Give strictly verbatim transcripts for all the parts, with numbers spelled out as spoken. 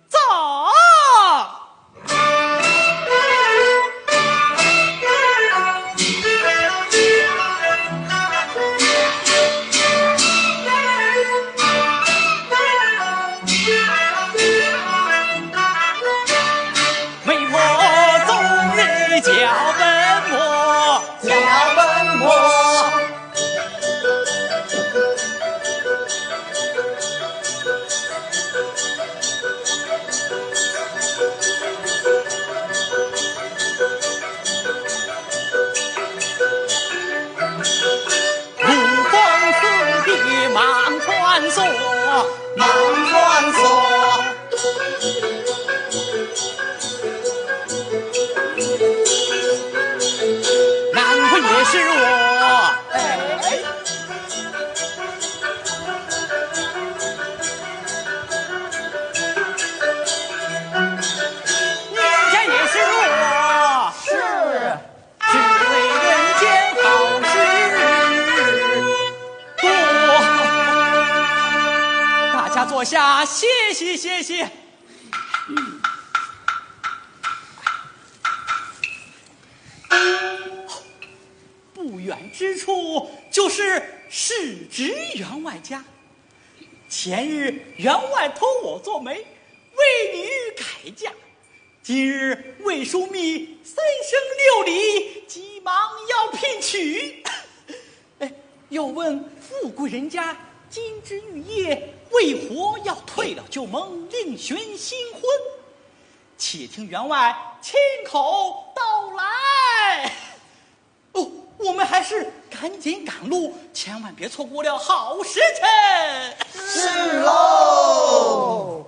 走！媒婆众人叫本末。 小本末。路过此地忙穿梭，忙穿梭。 难为也是我。哎。人家也是我。是。只为人间好事多。大家坐下，歇息歇息。 不远之处就是世侄员外家。前日员外托我做媒，为女改嫁。今日未梳蜜，三生六礼，急忙要聘娶。哎，要问富贵人家金枝玉叶为何要退了旧门，另寻新婚？且听员外亲口道来。 哦，我们还是赶紧赶路，千万别错过了好时辰。是喽。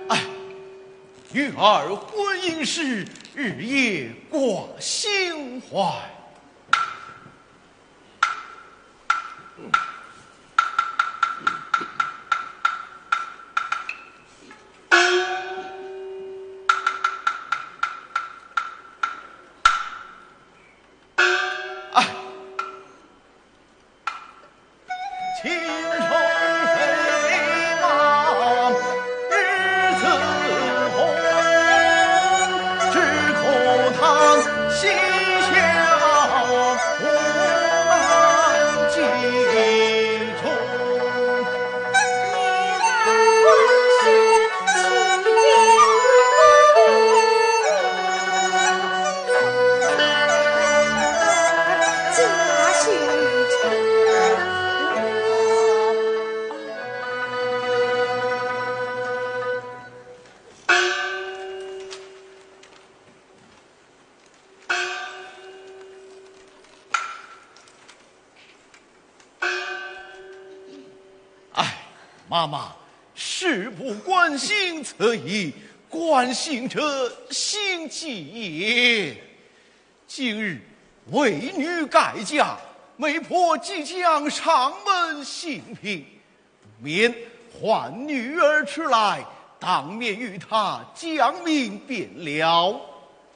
哎，女儿婚姻事，日夜挂心怀。 哎，妈妈，事不关心则已，关心者心急也。今日为女改嫁，媒婆即将上门行聘，不免唤女儿出来，当面与她讲明便了。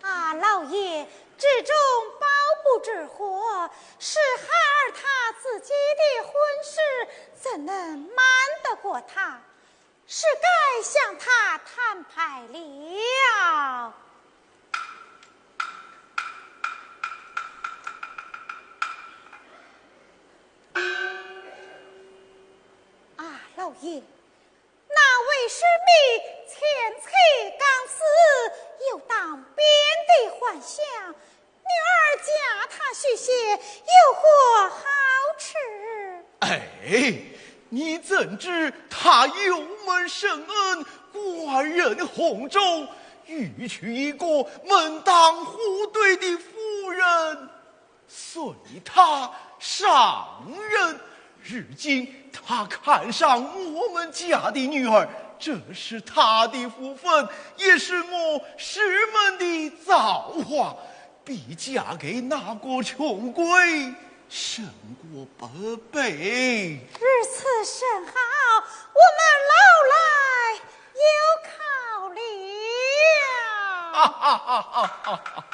啊，老爷，这种包不住火，是孩儿他自己的婚事，怎能瞒得过他？是该向他坦白了。啊，老爷，那位师妹前妻刚死，又当别的还乡，女儿嫁他许仙，有何好处？哎，你怎知他有门深恩，官任洪重，欲娶一个门当户对的夫人，所以他上人。如今他看上我们家的女儿，这是他的福分，也是我师门的造化，比嫁给那个穷鬼胜过百倍。如此甚好，我们老来有考虑。哈哈哈哈哈！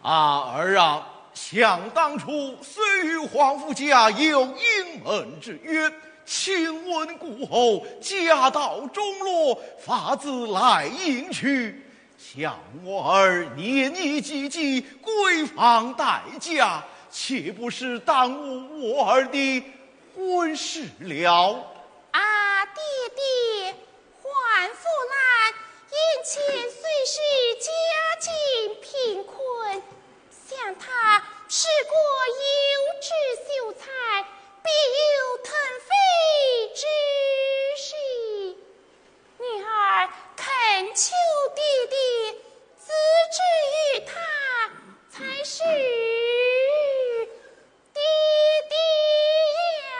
啊，儿啊，想当初虽与皇甫家有姻门之约，亲婚过后，家道中落，发仔来迎娶。想我儿年已及笄，闺房待嫁，岂不是耽误我儿的婚事了？啊，爹爹， 皇甫兰眼前虽是家境贫困，想她是个有志秀才，必有腾飞之势。女儿恳求爹爹资助于她，才是 爹爹呀！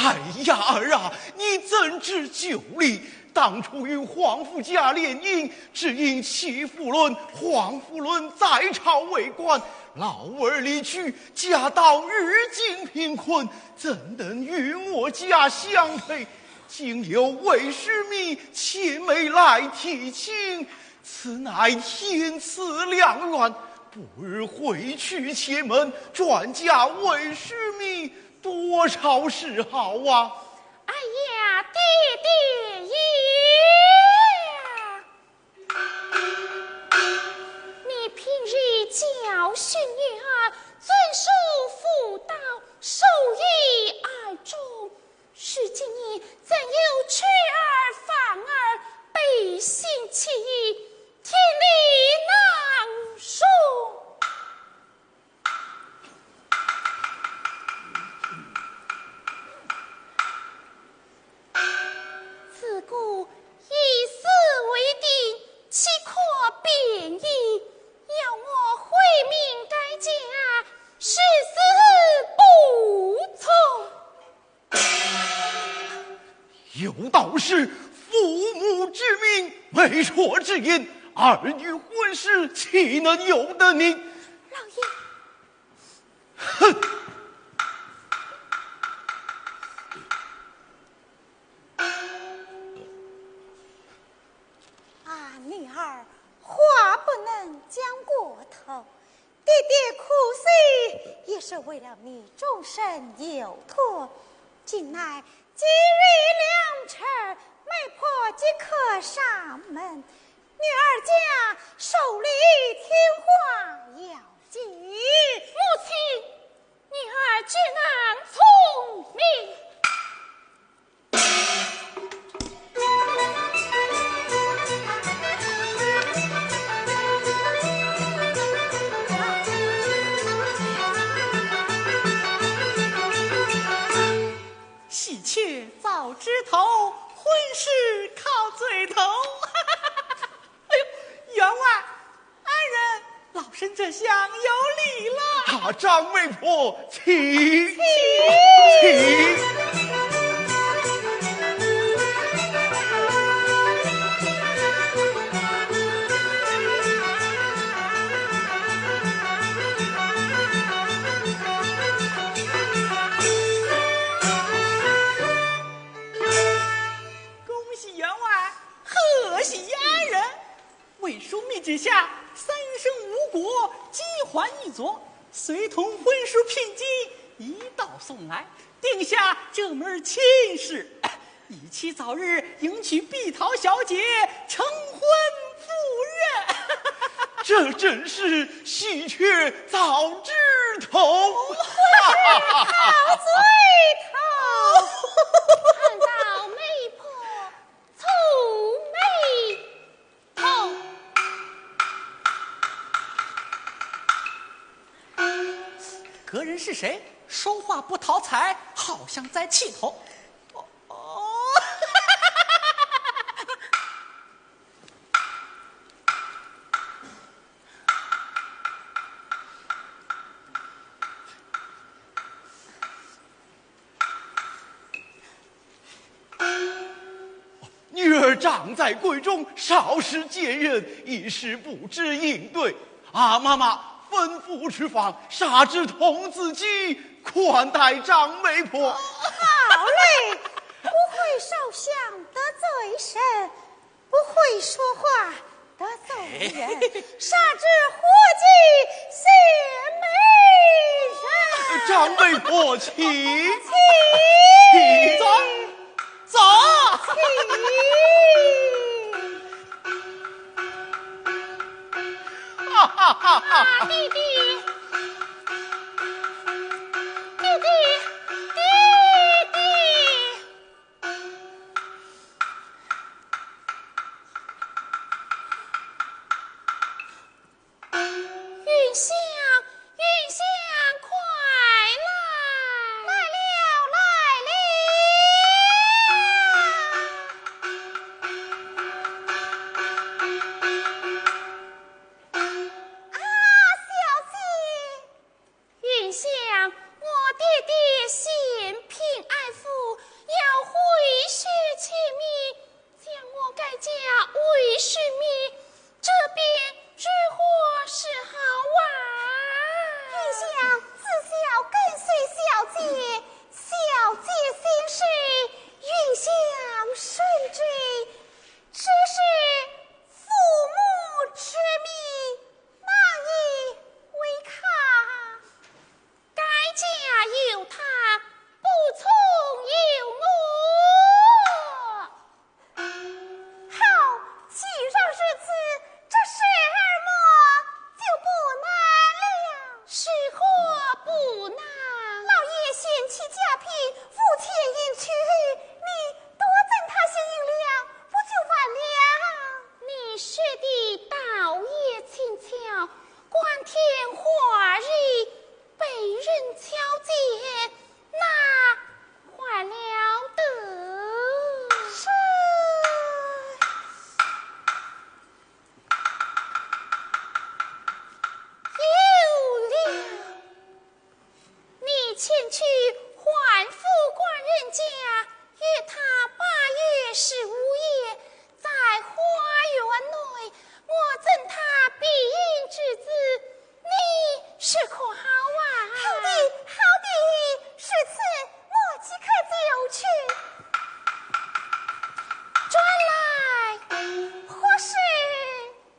哎呀，儿啊，你怎知酒力？当初与皇甫家联姻，只因戚夫人、皇甫人在朝为官，老二离去，家道日渐贫困，怎能与我家相配？今有魏淑敏前来提亲，此乃天赐良缘，不如回去阡门，转嫁魏淑敏，多少是好啊！ 哎呀，爹爹呀！你平日教训女儿遵守妇道，受以爱众，如今你怎又出尔反尔，背信弃义，天理难容。 自古以死为定，岂可变易？要我毁名改家，誓死不从。 有道是父母之命，媒妁之言，儿女婚事岂能由得你？老爷。哼！啊，女儿，话不能讲过头。 爹爹苦心也是为了你终身有托，近来机遇良辰，媒婆即刻上门，女儿家手里添花要紧。母亲，女儿绝能从命。 喜鹊早枝头，婚事靠最头。哎呦，员外， 安仁，老身这厢有礼了。啊，张媒婆，请，请。恭喜员外，贺喜安仁。 魏淑敏之下，三生五果，鸡还一族，随同婚书聘金一道送来，定下这门亲事，以期早日迎娶碧桃小姐，成婚赴任。这真是喜鹊早枝头。婚事靠最头，看到媒婆 蹙眉头。隔人是谁？说话不讨彩，好像在气头。哦，哦。女儿长在闺中，少时见人，一时不知应对。啊，妈妈，吩咐厨房，杀只童子鸡，款待张媒婆。好嘞，不会烧香得罪人，不会说话得罪人，杀只活鸡献媒人。张媒婆，请。请。走，走。请。啊，爹爹，爹爹，爹爹。 云香，云香，快来！来了，来了！啊，小姐！为师妹，这便如何是好啊？云香自小跟随小姐，小姐心事，云香深知，只是父母之命， 难以违抗。该家有她，不从有我。好，既然如此，这事儿么就不难了。是何不难？老爷嫌弃家贫，无钱银去，你多赠他些银两，不就完了？ 你说的倒也轻巧，光天化日被人瞧见，那坏了的。是。有了。 你前去换副官人家，约他八月十五夜在花园内，我赠他避孕之子，你说可好啊？好的，好的，如此我即刻就去。转来，何事？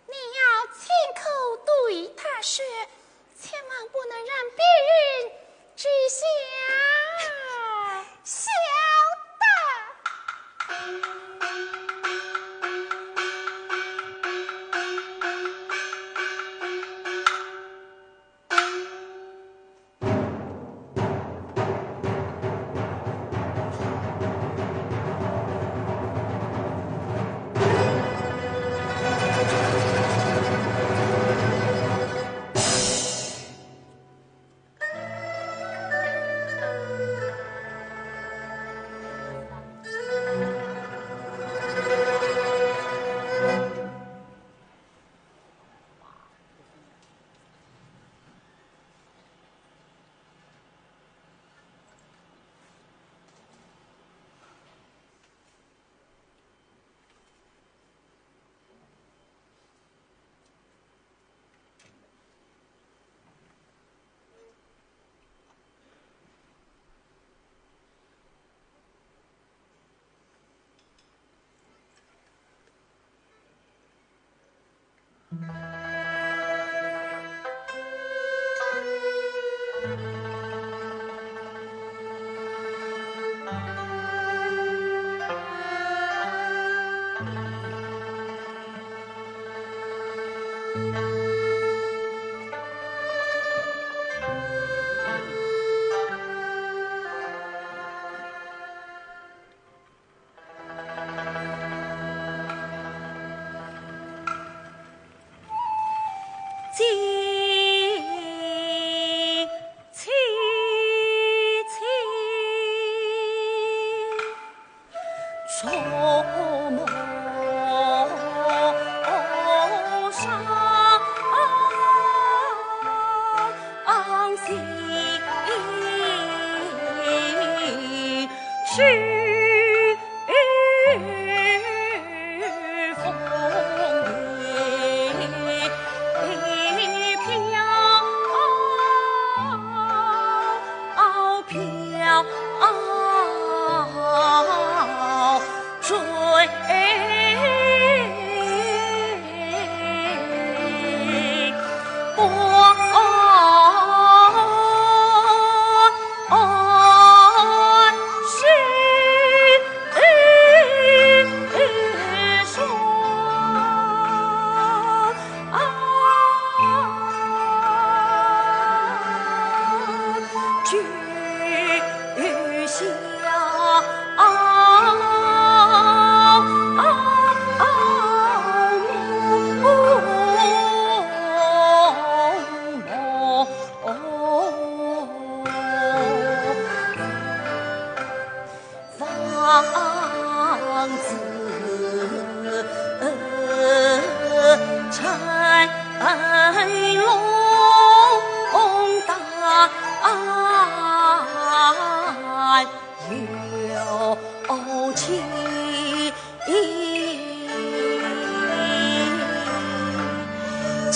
你要亲口对他说， 千万不能让别人知晓。晓得。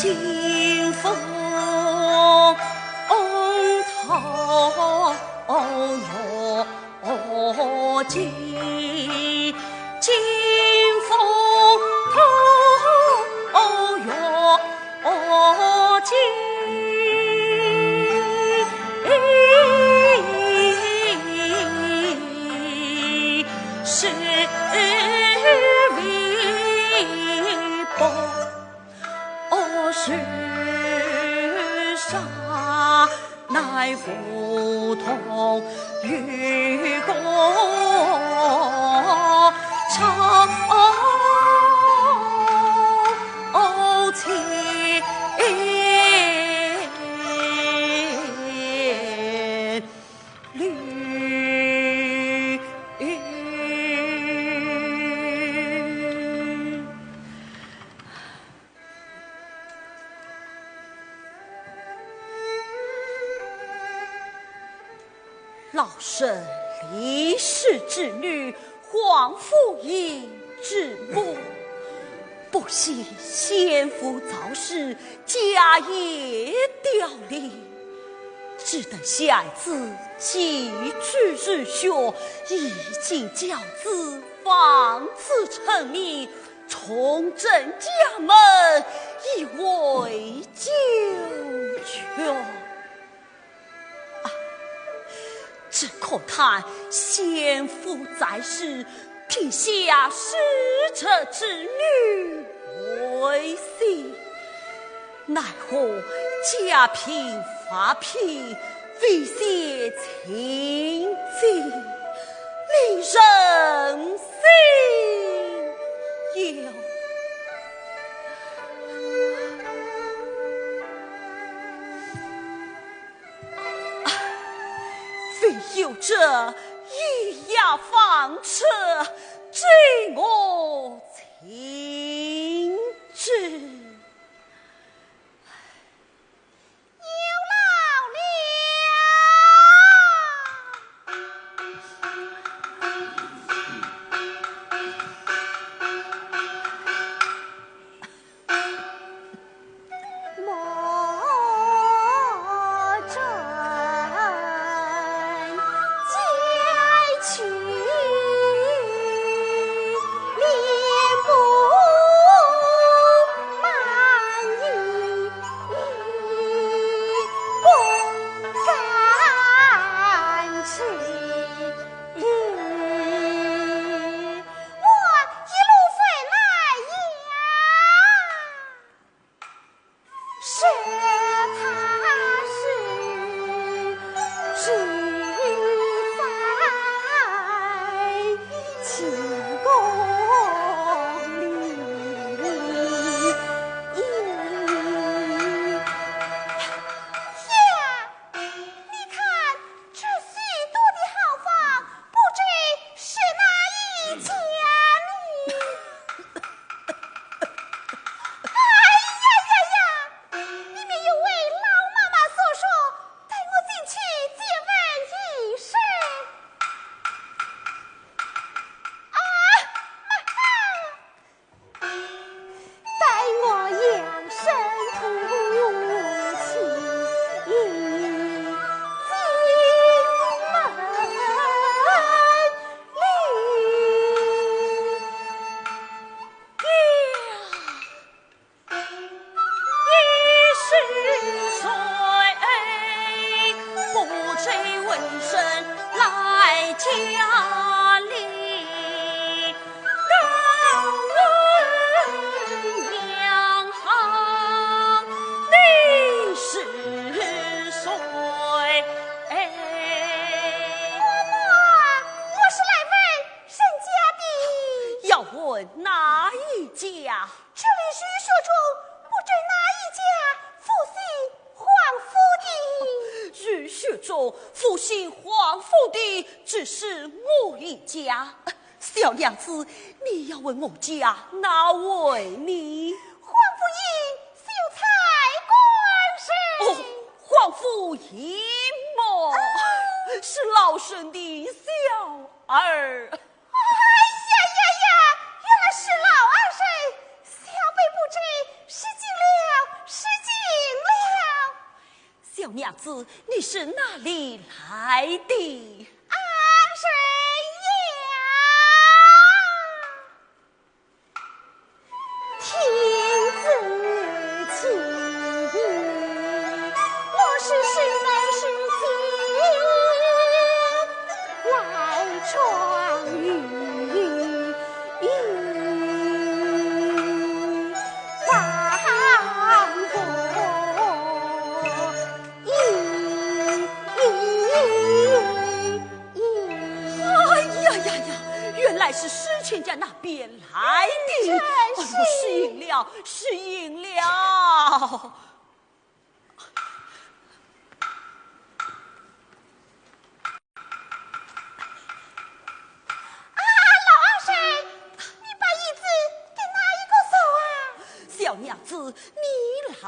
金风透月金，金风透月金。是为报。 哦，世上乃无同于共朝情。 老身李氏之女，皇甫英之母，不幸先父早逝，家业凋零，只得下子寄居儒学，以经教子，望子成名，重振家门，以慰九泉。 啊，只可叹先父在世，并下使者之女为妻，奈何家贫发贫，未写亲情，令人心忧。 唯有这雨夜风车，知我情志。有劳了。 我一路回来呀。 是他是住在清宫里呀。 你看，这许多的好房，不知是哪一家呢？哎呀呀呀！里面有位老妈妈所说，待我进去借问一声。啊，妈妈！ 待我扬声吐气进门里。呀，一是谁不知闻声来家里？ 我是来问人家的。要问哪一家？这里是说中，不知哪一家，父姓皇甫的。御史中，父姓皇甫的，只是我一家。小娘子，你要问我家哪位呢？皇甫英，秀才官人。哦，皇甫英么？啊。是老身的小儿。哎呀呀呀，原来是老儿人，小辈不知，失敬了，失娘子，你是哪里来的？安神呀！天子亲，我是师妹师姐来闯祸。 哎呀呀呀，原来是施亲家那边来的。真是。哎呦，失迎了，失迎了。啊，老恩人，你把椅子给哪一个坐啊？小娘子，你来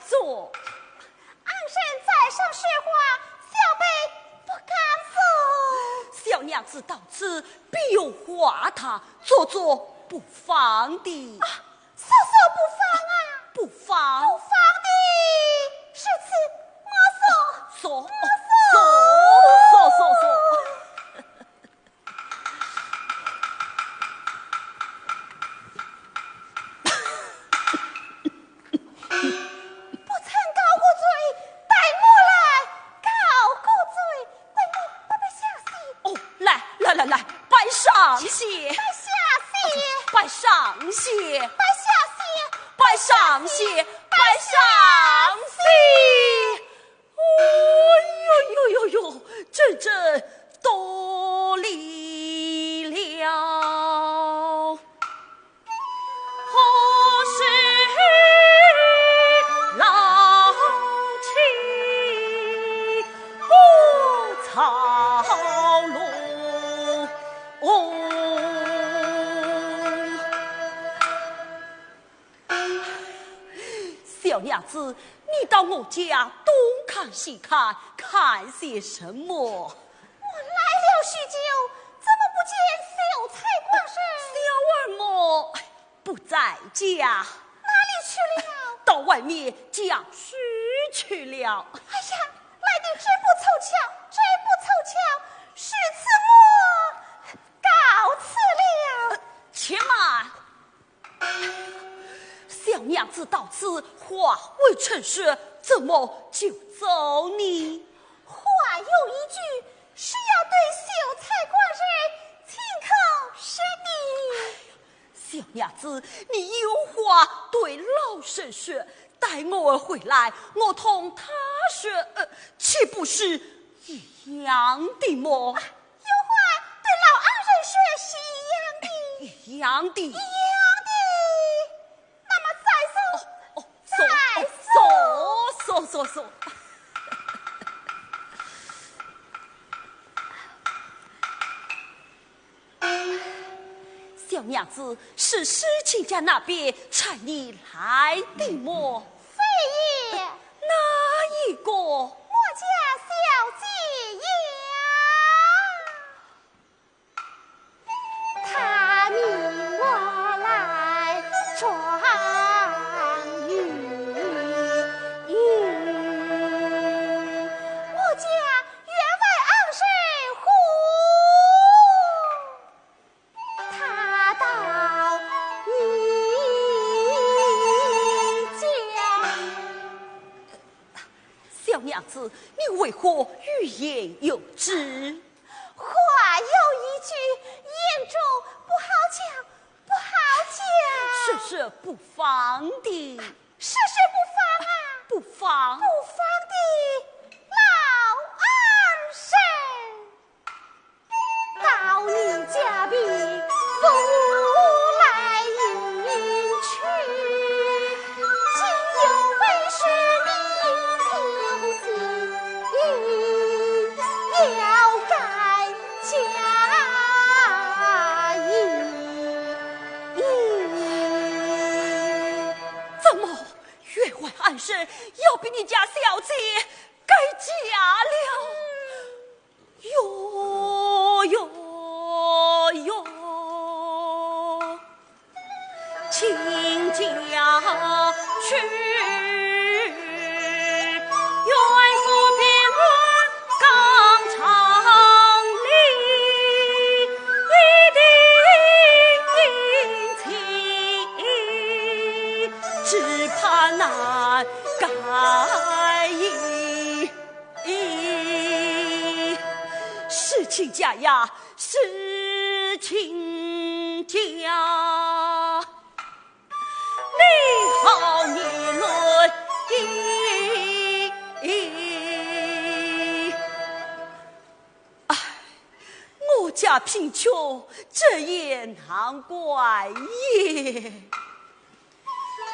坐。 恩人在上说话，小辈不敢坐。小娘子到此必有话谈，坐坐不妨的。啊，坐坐不妨啊？不妨。不妨的，如此我坐。坐，我坐，坐，坐，坐。 不曾告过罪，待我来告过罪，待我慢慢下席。哦，来，来，来，来，摆上些。慢下席。摆上些。慢下席。摆上些。摆上些。哦哟哟哟哟，真正多礼了。 何事劳气不操劳？小娘子，你到我家东看西看，看些什么？ 我来了许久，怎么不见秀才官人？小二么，哎，不在家。哪里去了？到外面讲书去了。哎呀，来得真不凑巧，真不凑巧，如此我告辞了。且慢。 小娘子到此话未曾说，怎么就走呢？话有一句，是要对秀才官人请口实的。小娘子，你有话对老身说，待我儿回来，我同他说，呃，岂不是一样的么？ 有话对老恩人说是一样的。一样的。一样的。那么再坐。哦，坐，再坐，坐，坐，坐。小娘子，是施亲家那边差你来的么？非也。哪一个？我家小姐呀。 他命我来传语音。我家员外恩人呼，他到你家。小娘子，你为何欲言又止？ 话有一句，言重不好讲，不好讲。说说不妨的。说说不妨啊。不妨。不妨的，老恩人。到你家避风来迎去，今又为是你小姐要改 嫁衣。怎么，员外恩人要逼你家小姐改嫁了？哟哟哟！ 亲家去，员难改矣。事情家呀，事情家，你好你论的。唉，我家贫穷，这也难怪也。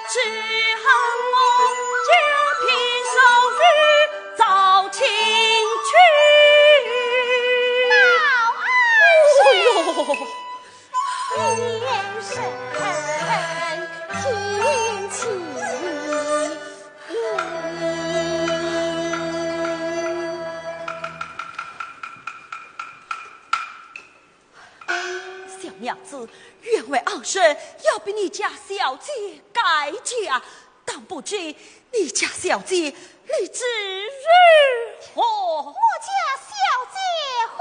只恨我家贫手续遭清去。哎呦，小娘子，员外昂然要逼你家小姐改嫁，但不知你家小姐立志如何？我家小姐何？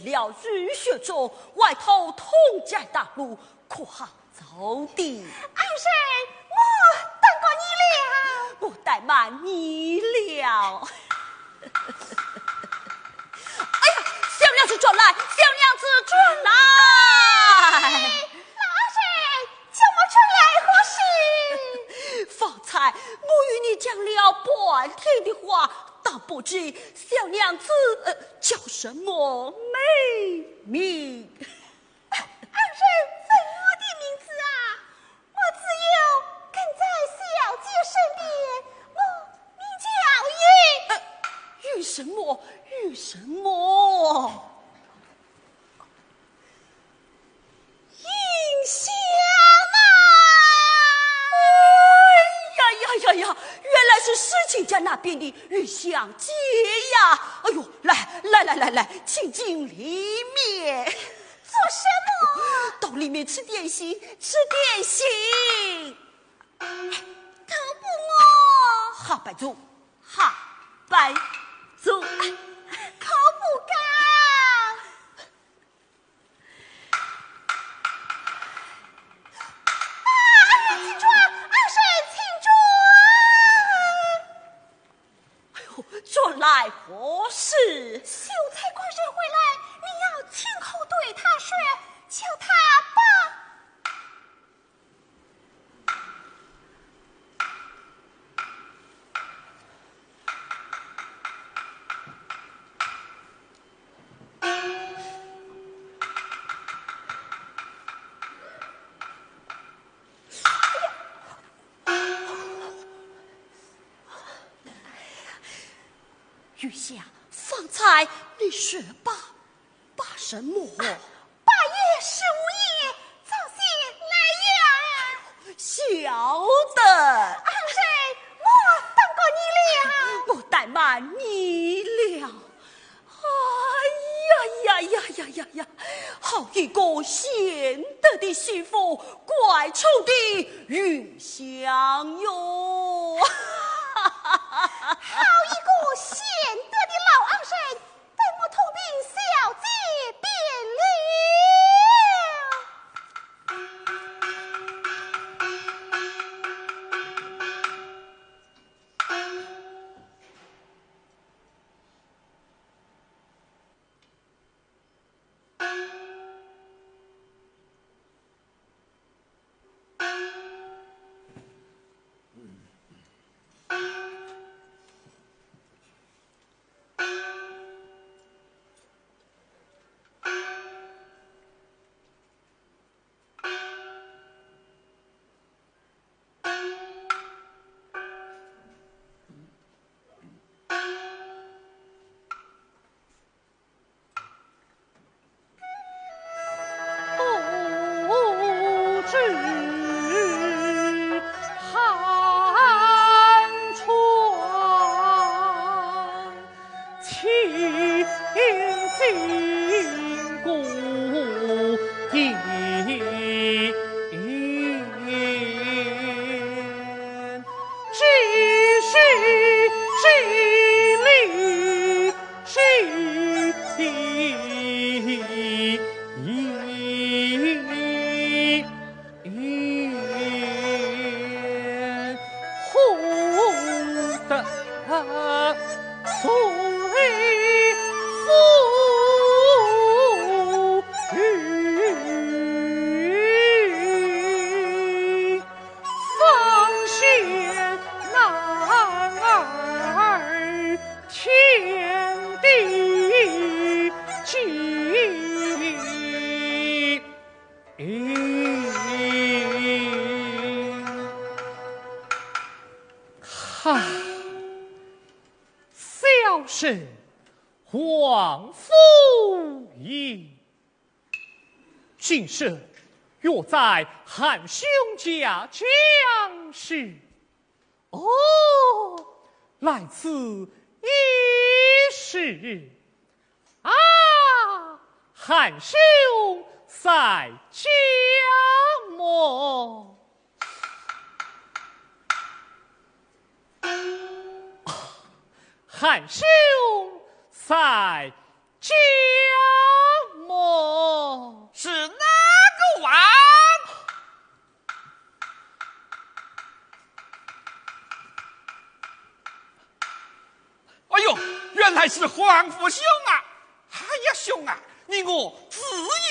了雨雪中，外头通江大路，可好走的？二人，我等过你了。我怠慢你了。哎呀，小娘子转来，小娘子转来！老二人，叫我转来何事？方才我与你讲了半天的话，倒不知小娘子，呃，叫什么美名？二人问我的名字啊，我自幼跟在小姐身边，我名叫云。呃，云什么？云什么？云霞嘛。哎呀呀呀呀，原来是诗情家那边的云香姐呀！哎呦，来来来来来，请进里面。做什么？到里面吃点心，吃点心。哎，可不我。好摆酒，好摆酒。哎，可不敢。啊，哎呀，请转，二人请转。哎呦，转来何事？秀才官人回来，你要亲口对他说，叫他把云香，方才你说罢，罢什么？罢也是无益，早些来呀。晓得。二人，我等过你了。我怠慢你了。哎呀呀呀呀呀呀！好一个贤德的媳妇，怪丑的云香哟！好一个贤德的老二人，等我通禀小姐便了。哈，小生王夫人，今日约在韩兄家讲事。 哦，来此一事。啊，韩兄在家么？啊，韩兄在家么？是哪个王？哎呦，原来是皇甫兄啊！哎呀，兄啊，你我自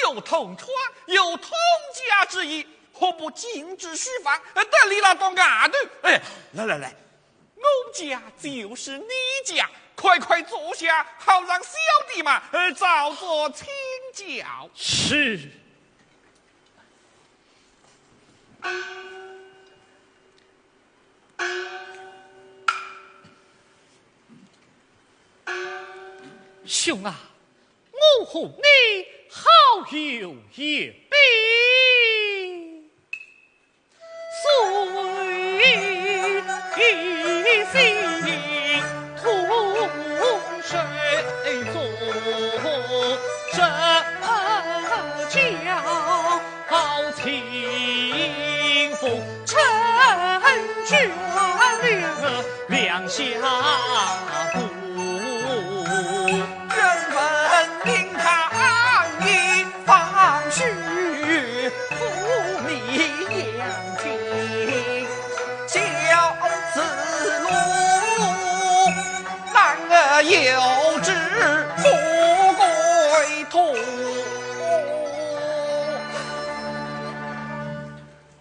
幼同窗，有通家之谊，何不径置书房，呃，等你那到外头？哎，来来来，我家就是你家，快快坐下，好让小弟嘛，呃，早做亲教。是。 兄啊，我和你好友一比。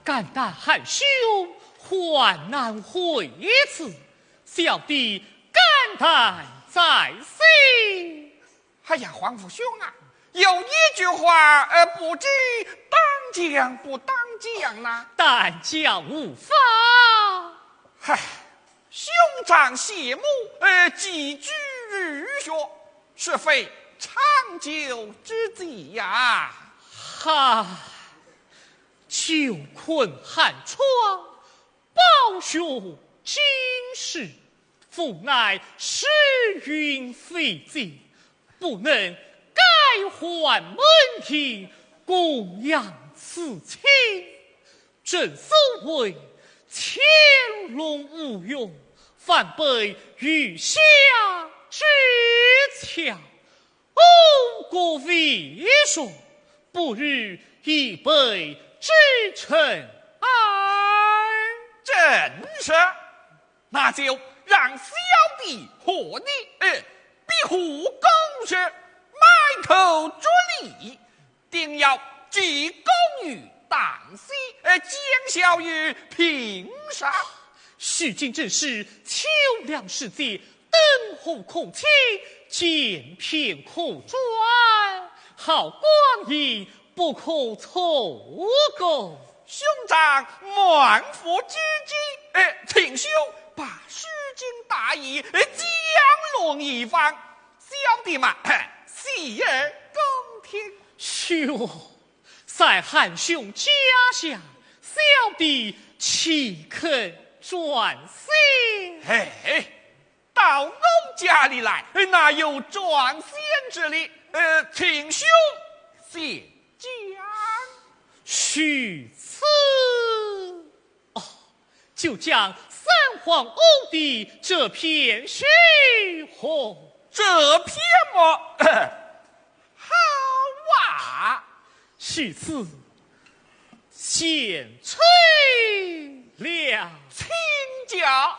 感叹韩兄患难回此，小弟感叹在心。哎呀，皇甫兄啊，有一句话，呃，不知当讲不当讲呐？但讲无妨。嗨，兄长谢幕，呃，寄居寓学，是非长久之计呀。哈，久困寒窗，饱学经世，无奈时运非济，不能改换门庭，供养此亲。正所谓，潜龙勿用，反被鱼虾之啖。 我国为说，不如一辈之成耳。正是，那就让小弟和你，呃，比武功时，埋头着力，定要居功于旦夕，呃，奸笑于平生。如今正是秋粮时节， 灯火空尽，剑片可转，好光阴不可错过。兄长满腹之计，哎，请兄把诗经大义，哎，讲论一番，小弟嘛，洗耳恭听。兄，在韩兄家下，小弟岂肯转仙？哎， 到我家里来，哪有转仙之理？呃，请兄先讲。如此，哦，就讲三皇五帝这篇序乎。这篇么，好啊。如此，先吹了。请讲。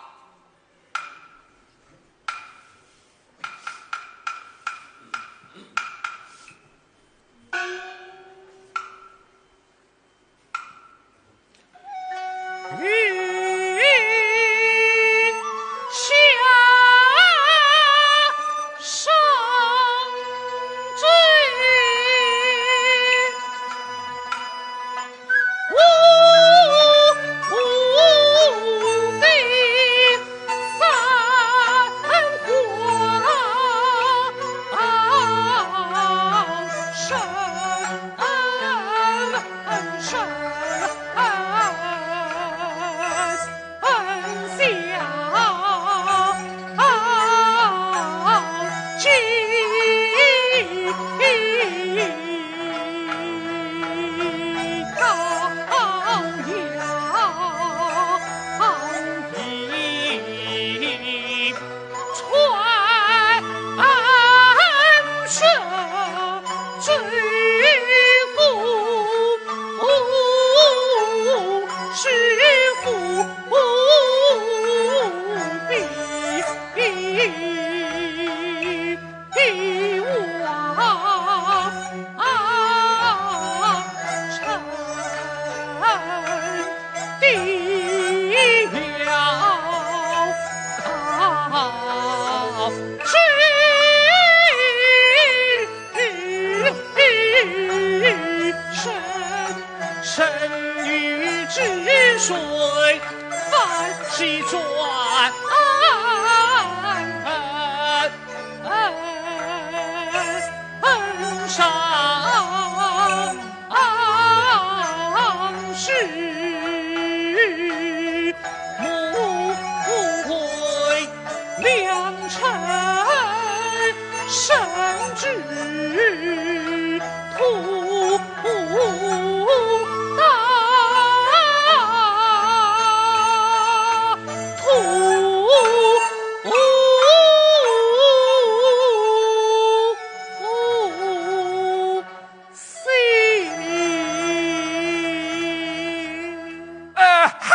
呃，好！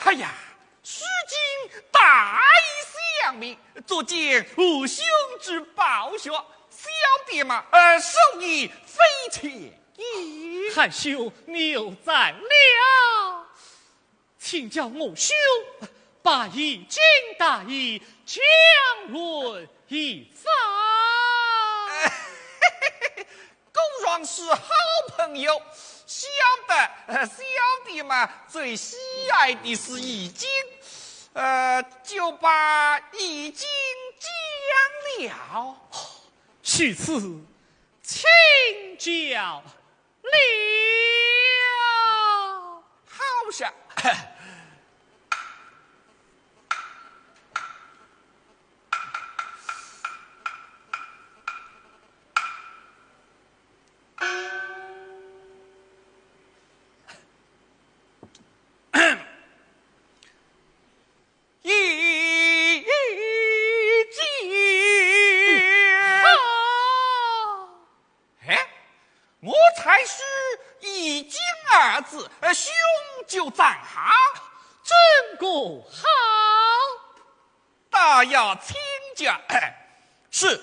哎呀，如今大义相明，足见父兄之报效，小弟嘛，呃，受益匪浅矣。韩兄，你又赞了。 请教我兄，把一经大义讲论一番。果然是好朋友，晓得，呃，小弟嘛，最喜爱的是易经，呃，就把易经讲了。如此，请教。 了。好些。一经。好。 哎，我才说一经二字，呃，兄就赞好。真个好。大爷请讲。是，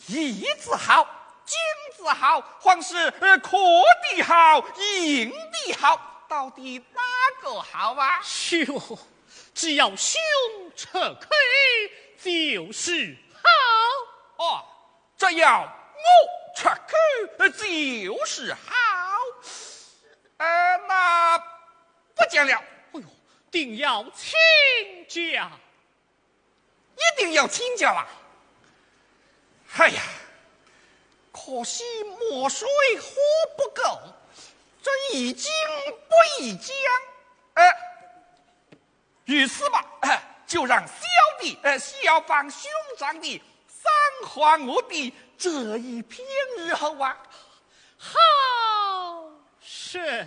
易字好，经字好，还是，呃，刻的好，印的好，到底哪个好啊？哟，只要兄出口，就是好。哦， 只要我出口，呃，就是好。呃，那不讲了。哎呦，定要请教。一定要请教啊！哎呀，可惜墨水火不够，这易经不易讲。呃， 如此吧，呃，就让小弟，呃，效仿兄长的三皇五帝这一篇如何啊？好，是。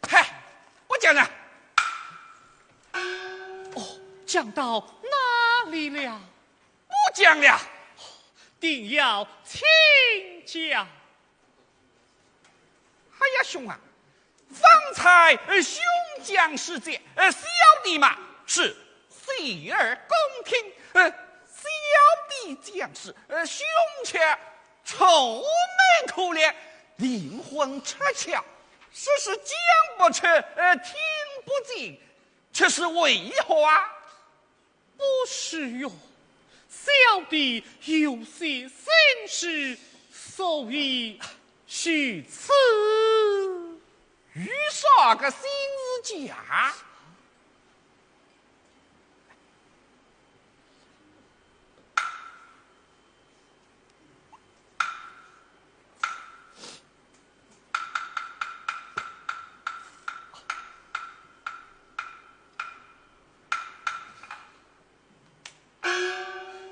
嗨，不讲了。哦，讲到哪里了？不讲了。定要请讲。哎呀，兄啊，方才，呃，兄讲是这，呃，小弟嘛，是洗耳恭听。呃，小弟讲是，呃，兄却愁眉苦脸，灵魂出窍，说是讲不出，呃，听不进，这是为何啊？不是哟，小弟有些心事，所以如此。有啥个心事讲？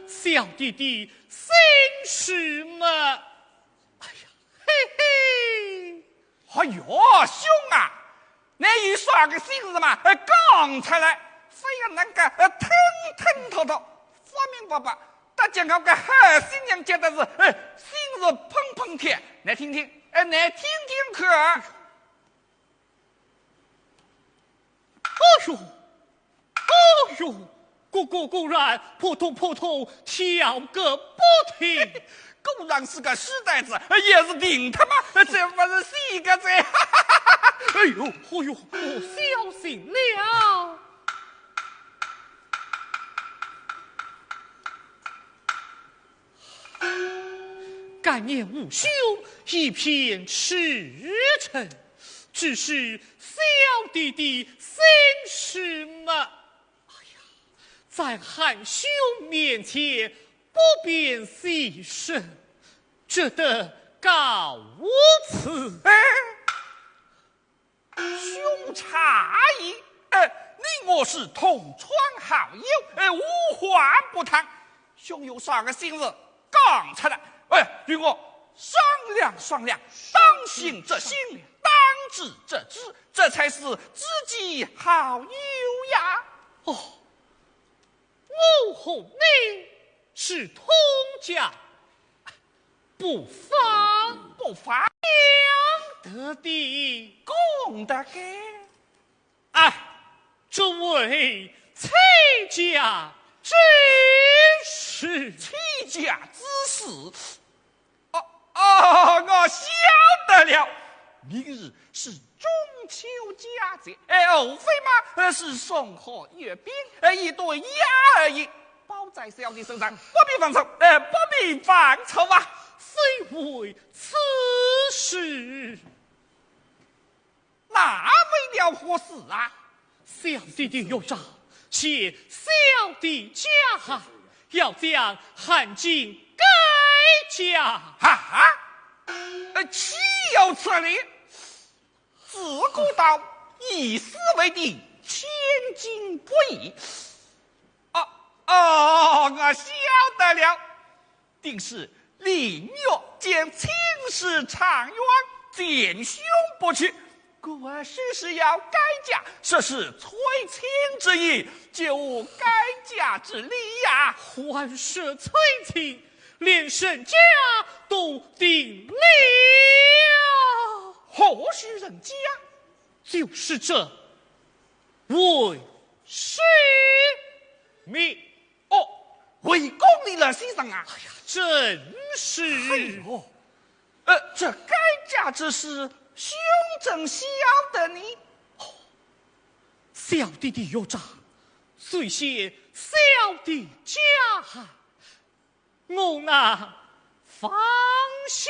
小弟的心事嘛，哎呀，嘿嘿。哎哟，兄啊，倷有啥个心事嘛，呃，讲出来，勿要能够，呃，吞吞吐吐，勿明勿白。大家我个好心娘觉得是，呃，心事砰砰跳，倷听听，呃，倷听听看。哎呦，哎呦，果果果然扑通扑通跳个不停。果然是个书呆子，也是病脱嘛，这不是死个哉。哎呦，哎呦，我小心了。敢念吾兄一片赤诚，只是小弟的心事嘛。 哎呀，在韩兄面前不便细说，只得告辞。哎，兄差矣！哎，你我是同窗好友，哎，无话不谈。兄有啥个心事，讲出来。哎，与我商量商量，当行则行，当知则知，这才是知己好友呀。哦， 我和你是通家，不妨，不妨讲得的，讲得个。哎，这为妻家之事。妻家之事？ 哦，哦，我晓得了。明日是中秋佳节，哎，无非嘛，呃，是送贺月饼，呃，一顿鸭而已，包在小弟身上，不必犯愁，哎，不必犯愁啊。非为此事。 那为了何事啊？小弟的岳丈嫌小弟家寒，要将韩进改嫁。哈哈，呃，岂有此理！自古道，以死为帝，千金不易。哦，哦，我晓得了。 定是李玉见亲事长远，见兄不去，故而许是要改嫁，说是催亲之意，绝无改嫁之理呀。还说催亲，连人家都定了。何许人家？就是这魏世民。 哦，魏公李老先生啊。哎呀，正是。哎呦，呃，这改嫁之事，兄怎晓得呢？哦，小弟的岳丈，虽嫌小弟家寒，我那方卿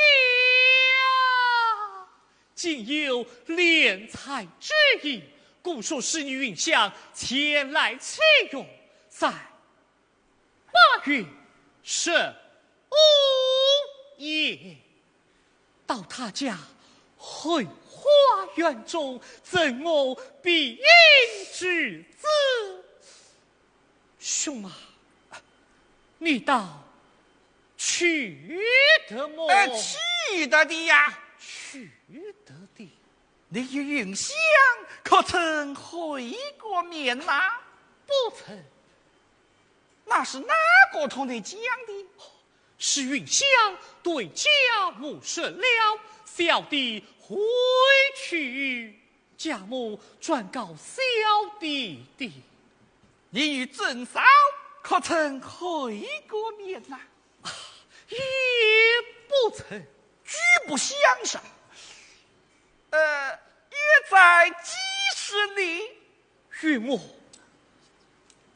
竟有怜才之意，故说使女云香前来催约，在 八月十五夜，到他家后花园中，赠我避孕之子。兄啊，你倒去得么？哎，去得的呀。去得的。你与云香可曾会过面呐？不曾。 那是哪个同你讲的？是云香对家母说了，小弟回去，家母转告小弟的。你与曾嫂可曾会过面呐？也不曾。举步相上，呃，约在几时呢？ 月末，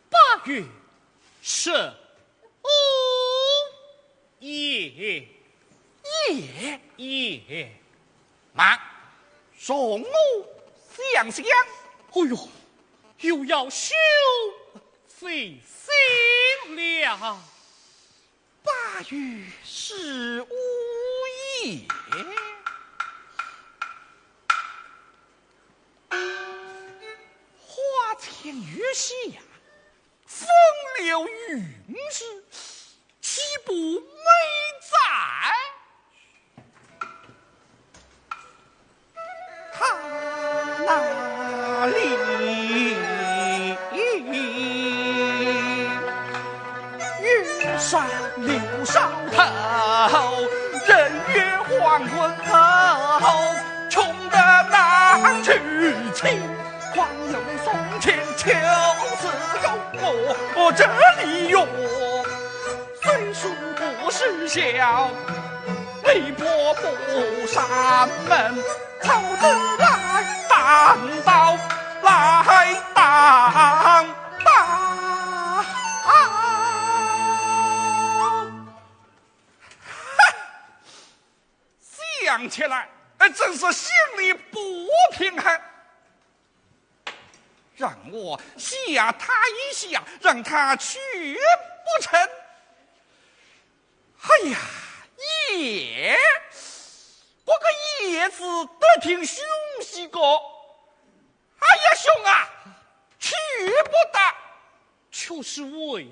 八月十五夜。夜？夜。慢，容我想想。哎呦，又要休费心了。 八月十五夜，花前月下，风流云时，岂不美哉？他那里。云山柳梢头，人月黄昏后，穷得难去亲。况有宋乾秋四公，我这里用，虽说不是小，你伯母山门。 走得来当道，来当道。想起来，哎，真是心里不平衡。让我吓他一吓，让他去不成？哎呀，也，这个也字倒挺凶些个。 哎呀，兄啊，去不得。却是为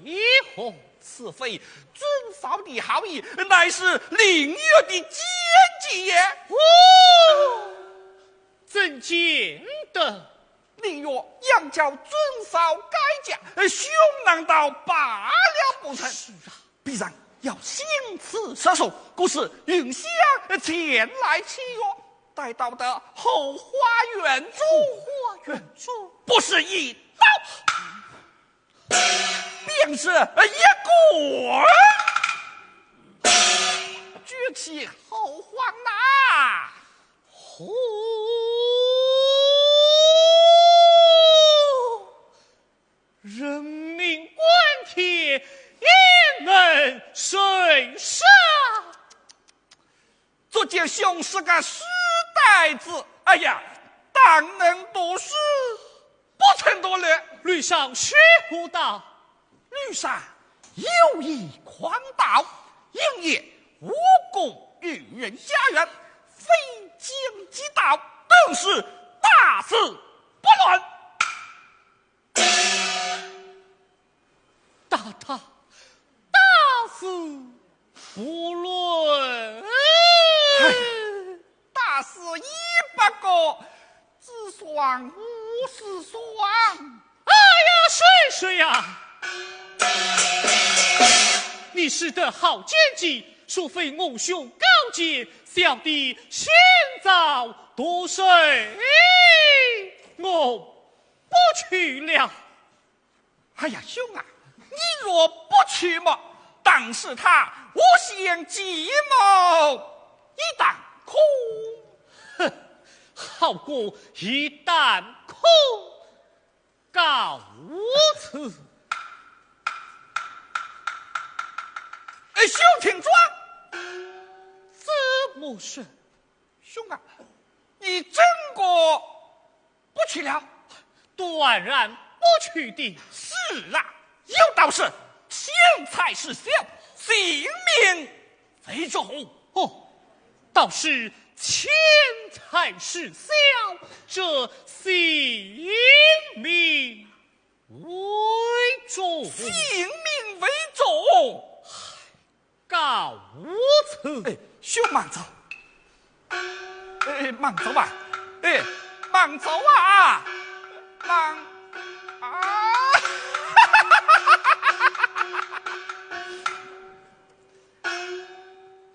何？此非尊嫂的好意，乃是凌月的奸计也。哦，怎见得？凌月央叫尊嫂改嫁，兄难道罢了不成？是啊。 必然要心慈手善，故使云香前来祈愿，待到得后花园中。后花园中？不是一刀，便是一棍，掬去后花呐。吼！ 人命关天，焉能伸手？足见兄是个书呆子，哎呀，当能读书，不曾读了。吕尚是何道？吕尚有意狂盗，因也无故与人家园，非奸即盗，更是大事不论。 大大，大事不论。哎，大事已不过，只算无事算。哎呀，水水呀，你使得好奸计，若非我兄高见，小弟先遭毒手，我不去了。 哎呀，兄啊，你若不去么，当时他无限计谋一担空。哼，好个一担空，告辞。哎，兄请转。怎么说？兄啊，你真个 不去了？断然不去的。是啊，有道是钱财事小，性命为重。哦，道是钱财事小，这性命为重。性命为重。 告辞。哎，兄慢走。哎，慢走啊。哎，慢走啊。慢，啊。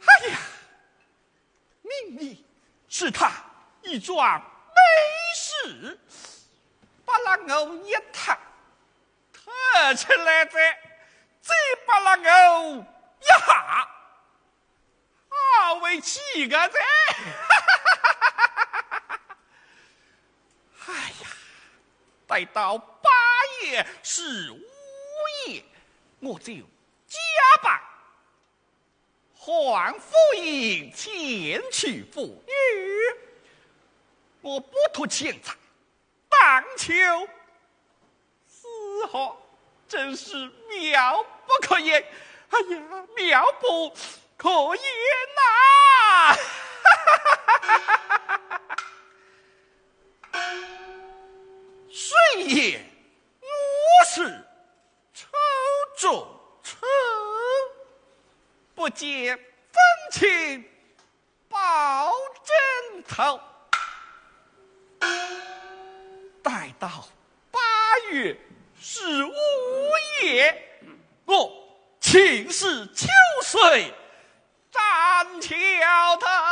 哎呀，明明是他一桩美事，把那我一塌， 特出来哉，再把那我一下，啊，为几个哉？哎呀，待到八爷是五爷，我就假扮 换夫人前去赴约，我不图钱财，但求是好，真是妙不可言。哎呀，妙不可言呐！谁言我是 初中秋，不见分亲报征途。但到八月十五夜，我亲自秋水 斩蛟他。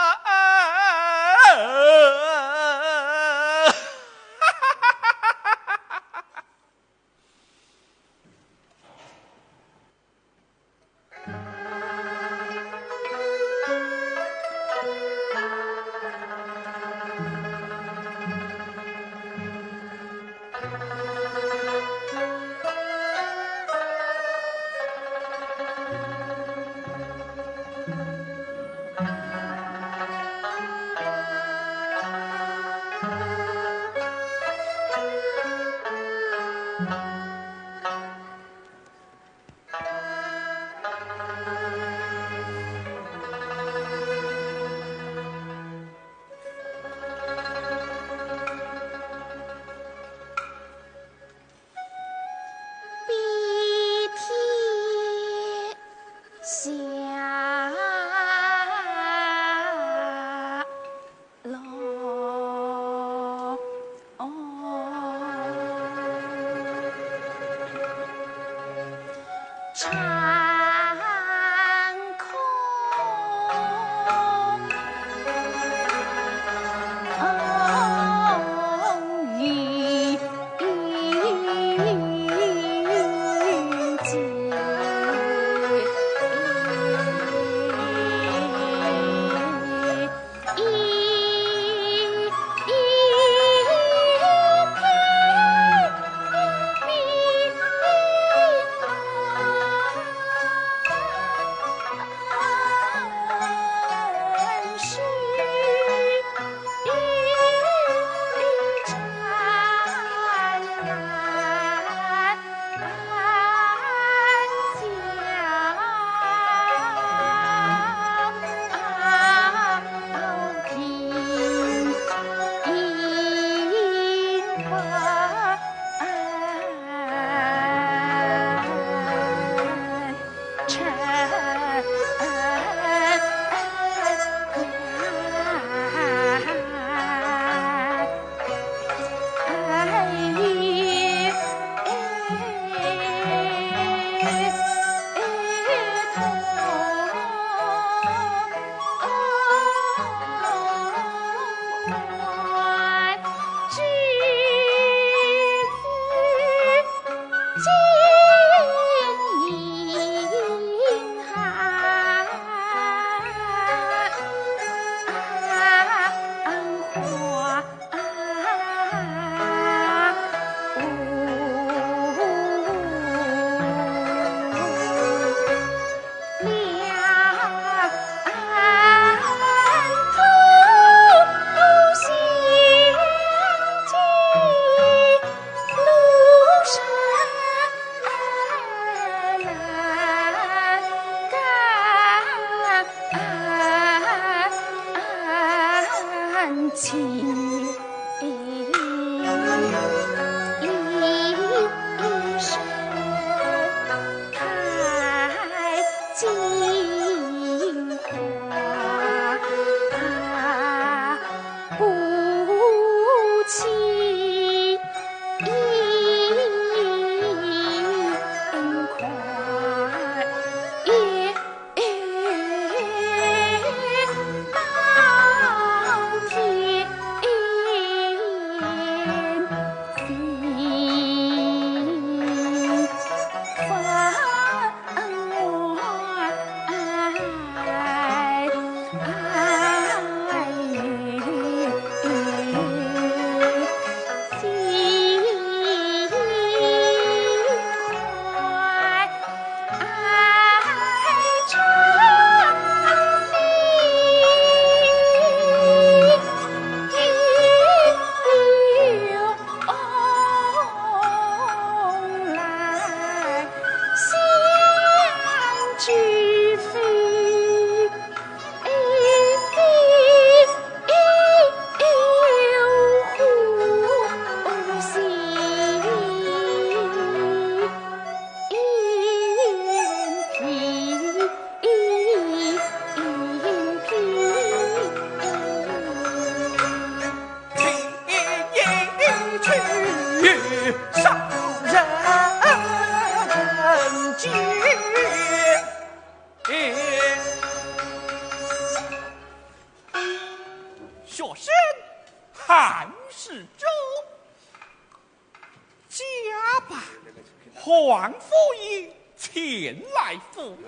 王夫人前来赴约，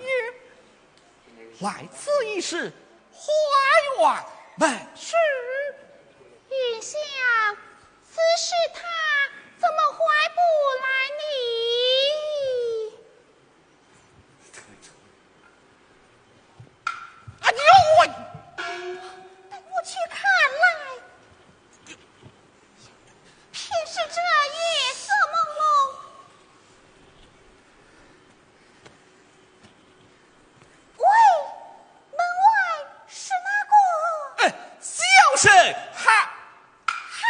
来此一事，还望问是。云香，此事他怎么还不来呢？哎呦喂！等我去看来。 便是这夜色朦胧。喂，门外是哪个？哎，小生喊，喊，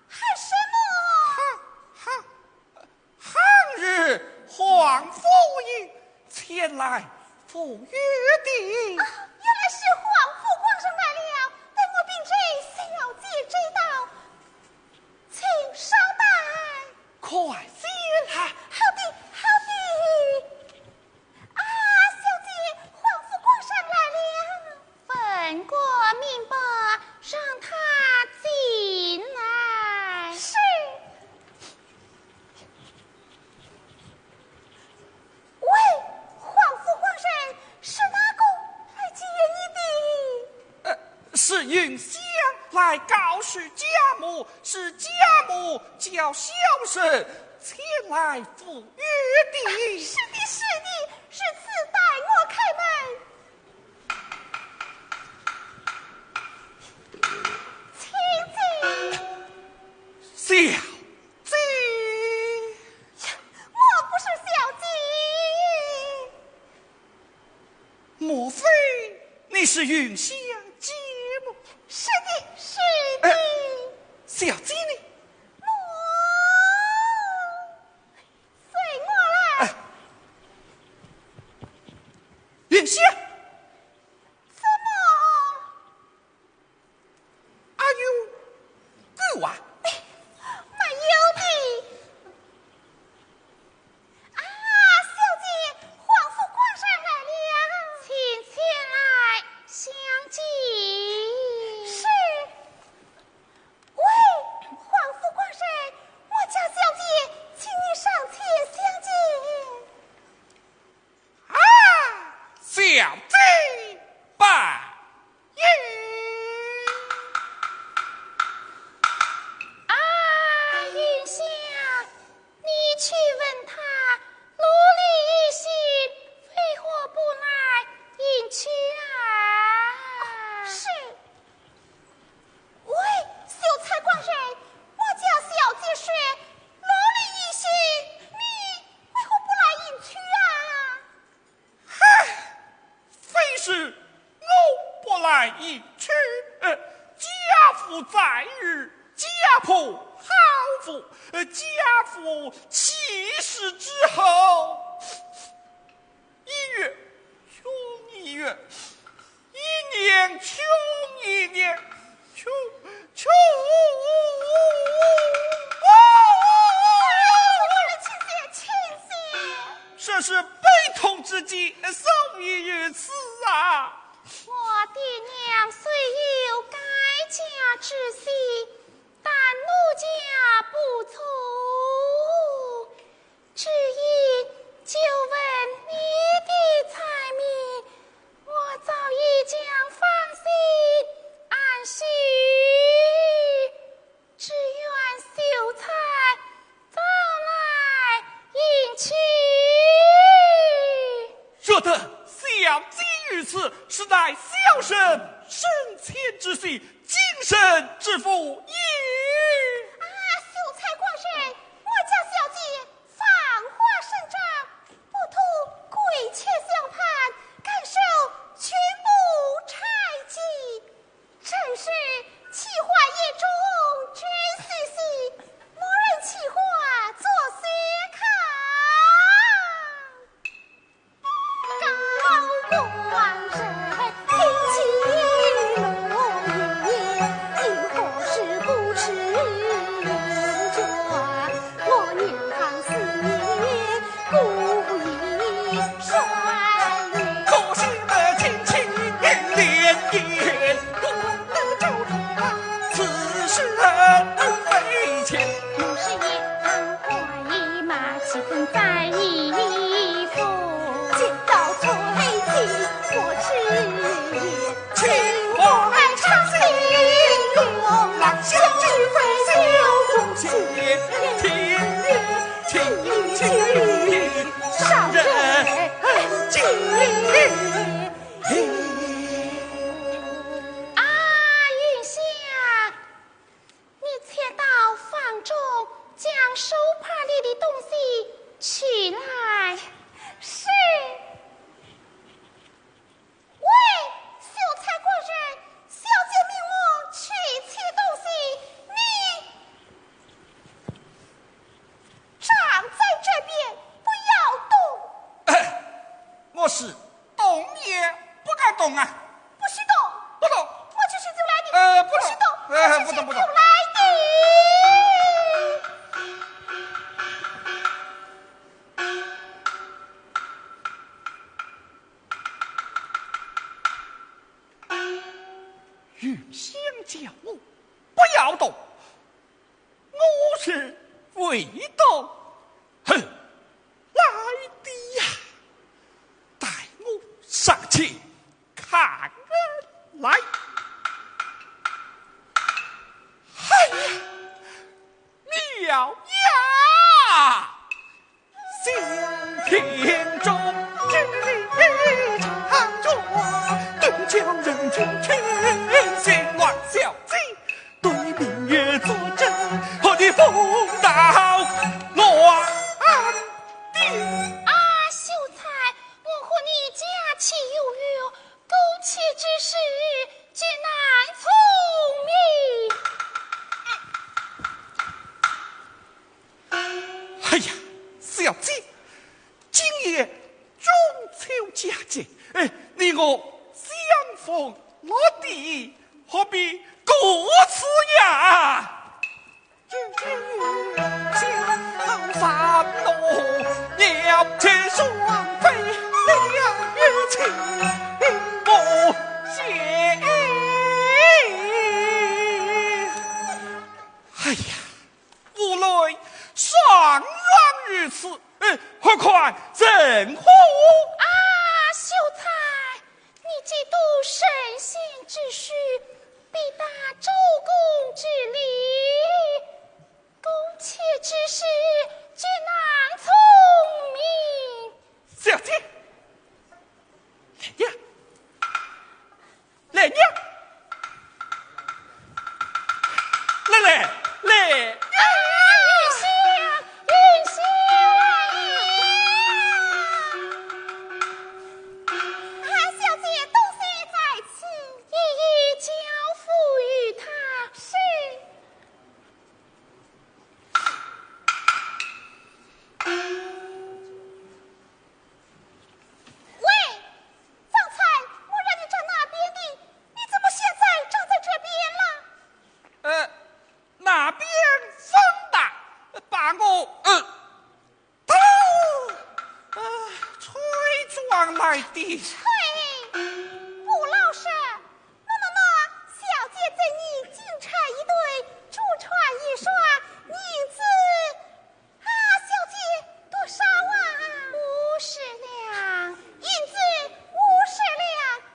喊什么？喊，喊， 喊是王夫人前来赴约的。啊，原来是王府官人来了，待我禀知小姐知道，请稍待。快些来。好的，好的。啊，小姐，王府官人来了。 文官命罢，让他进来。是。喂，王府官人，是哪个来见你的？呃，是云香来告诉家母，是家母叫小生前来赴约的。是的，是的，如此待我开门。 请进。小姐。我不是小姐。莫非你是云香姐母？是的，是的。哎，小姐呢？我，随我来。哎，云香。 怎么？阿有够啊？没有的。啊，小姐，王府官人来了。请前来相见。是。喂，王府官人，我家小姐请你上前相见。 啊，小姐拜见。啊，云香，你去问他，罗里一行为何不来迎娶啊？是。 喂，秀才官人，我家小姐说，罗里一行，你为何不来迎娶啊？嗨，非是我不来迎娶，呃，家父在日，家破好福，呃，家父去世之后， 一月穷一月，一年穷一年，穷，穷。哎呀，你们清醒，清醒！这是悲痛之际，所以如此啊。我爹娘虽有改嫁之心，但奴家不从。 只因久闻你的才名，我早已将芳心暗许，只愿秀才早来迎娶。若得小姐御赐，实乃小生升迁之喜，今生之福也。啊，秀才官人，我家小姐 芳华生长，不图贵贱相攀，甘受群奴猜忌。正是奇花野种觉稀奇，莫论奇花作雪看。情愿，情愿，情愿，少人情。啊，云香，你且到房中将手帕里的东西取来。是。 喂，秀才官人，小姐命我取些东西，你站在这边，不要动。我是动也不敢动啊。不许动！不动。我去取酒来的。呃，不动。不许动！呃，不动，不动。酒来的。 云香叫我不要动，我是会动。哼，来的呀，待我上去看看来。哎呀，妙呀！ 啊，秀才，我和你家契有约，苟且之事，绝难从命。哎呀，小姐，今夜中秋佳节，哎，你我相逢落地，何必故此呀？ 哎呀，无论双双如此，呃，何况人乎？啊，秀才，你既读圣贤之书，必达周公之礼，苟且之事，绝难从命。小姐，来呀，来呀，来来来。啊，云香，云香。啊，小姐，东西在此，一一交付于他。是。 喂，方才我让你站那边的，你怎么现在站在这边了？呃，那边风大，把我，呃，都，呃，吹转来的。嘿，不老实。那么嘛，小姐赠你金钗一对，珠钗一双，银子 啊，小姐，多少啊？五十两。银子五十两，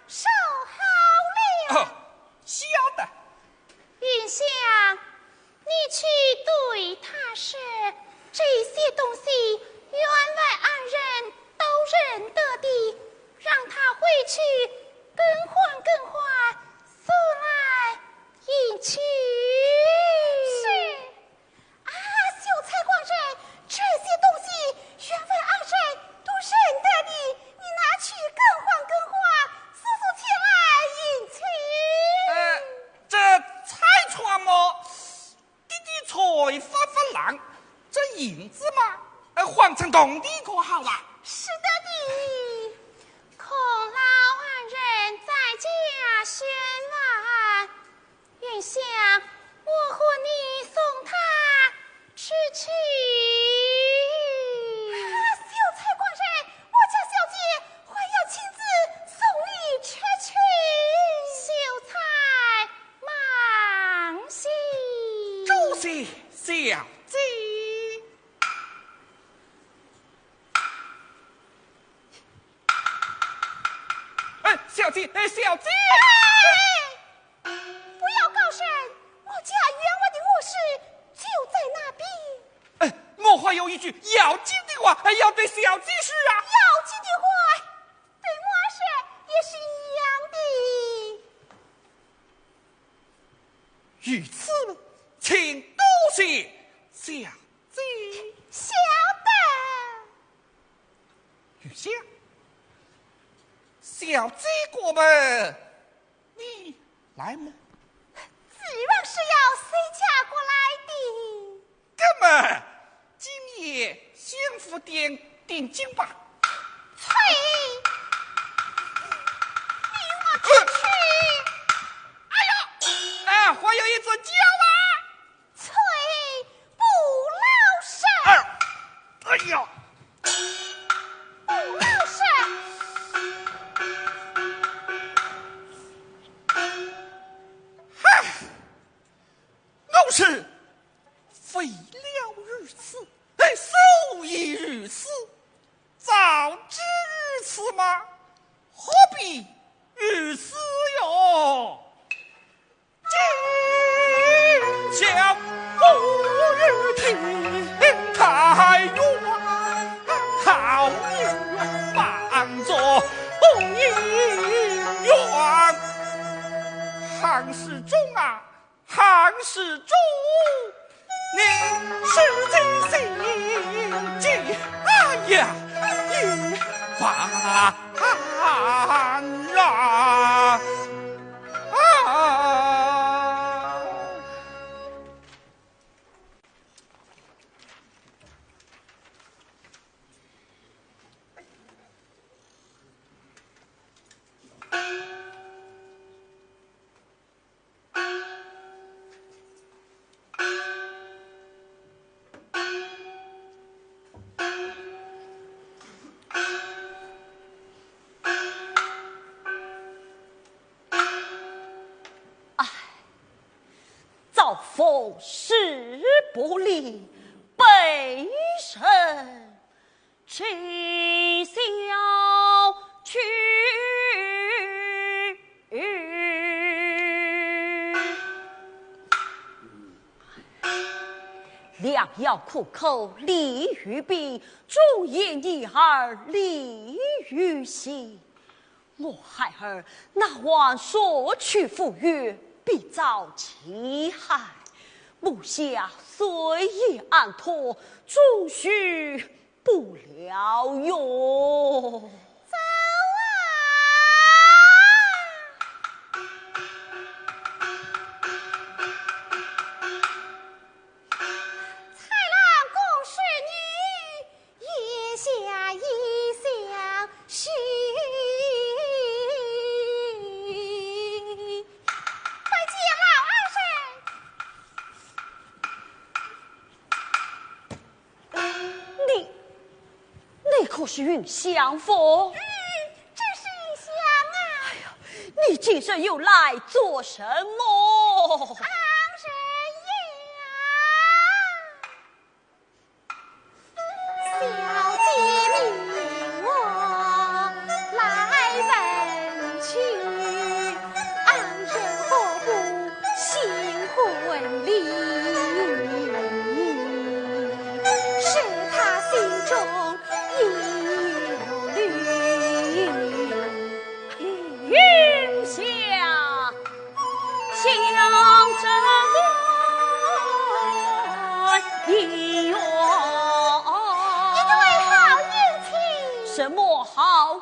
收好了。哦，晓得。云香，你去对他说，这些东西员外二人都认得的，让他回去更换更换，送来一去。是。 啊，秀才官人，这些东西员外二人都认得的，你拿去更换更换，速速前来迎亲。呃，这彩船么，的的吹发发浪，这银子嘛，呃，换成铜钿可好啊？是的的，孔老二人在家宣完。 云香，我和你送他出去。啊，秀才官人，我家小姐还要亲自送你出去。秀才慢些。多谢小姐。哎，小姐，哎，小姐。哎，不要高声，我家员外的卧室就在那边。还有一句要紧的话，哎，要对小姐说啊。要紧的话，对我说也是一样的。如此，请多谢小姐。晓得。 玉香，小姐过门，你来么？子王是要随嫁过来的。那么，今夜相府店定亲吧。呸！你与我出去！哎呀，哎，还有一座轿啊！ 催，不老实。哎，哎呀，不老实。唉，我是为了如此，哎，所以如此，早知如此嘛，何必如此哟？ 今宵不如听太原，好名望做不应愿。韩世忠啊，韩世忠，你是真心急，哎呀，也罢啊。 啊！唉，遭逢势不利，被人取笑去。良药苦口利于病，忠言逆耳利于行。 我孩儿哪还舍去父约，必遭其害。母下虽已安托，终许不了哟。走啊！蔡郎公使你 言下一厢情。拜见老恩人。你，你可是云香否？嗯，正是云香啊。哎呀，你今日又来做什么？恩人呀。 小姐命我来问去，恩人何不行婚礼？使他心中有虑。云香。 想这段姻缘。你的为好姻亲。什么好姻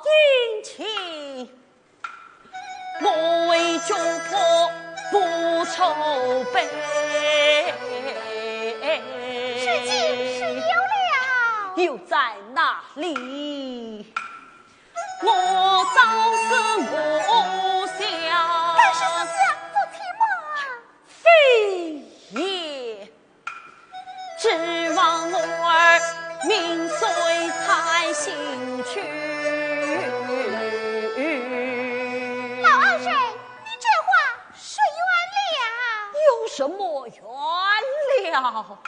亲？我为窘迫不愁备。是金是有了。又在哪里？ 我朝思暮想。但是是想做妻吗？非也，指望我儿名垂采心去。老恩人，你这话说远了。有什么远了？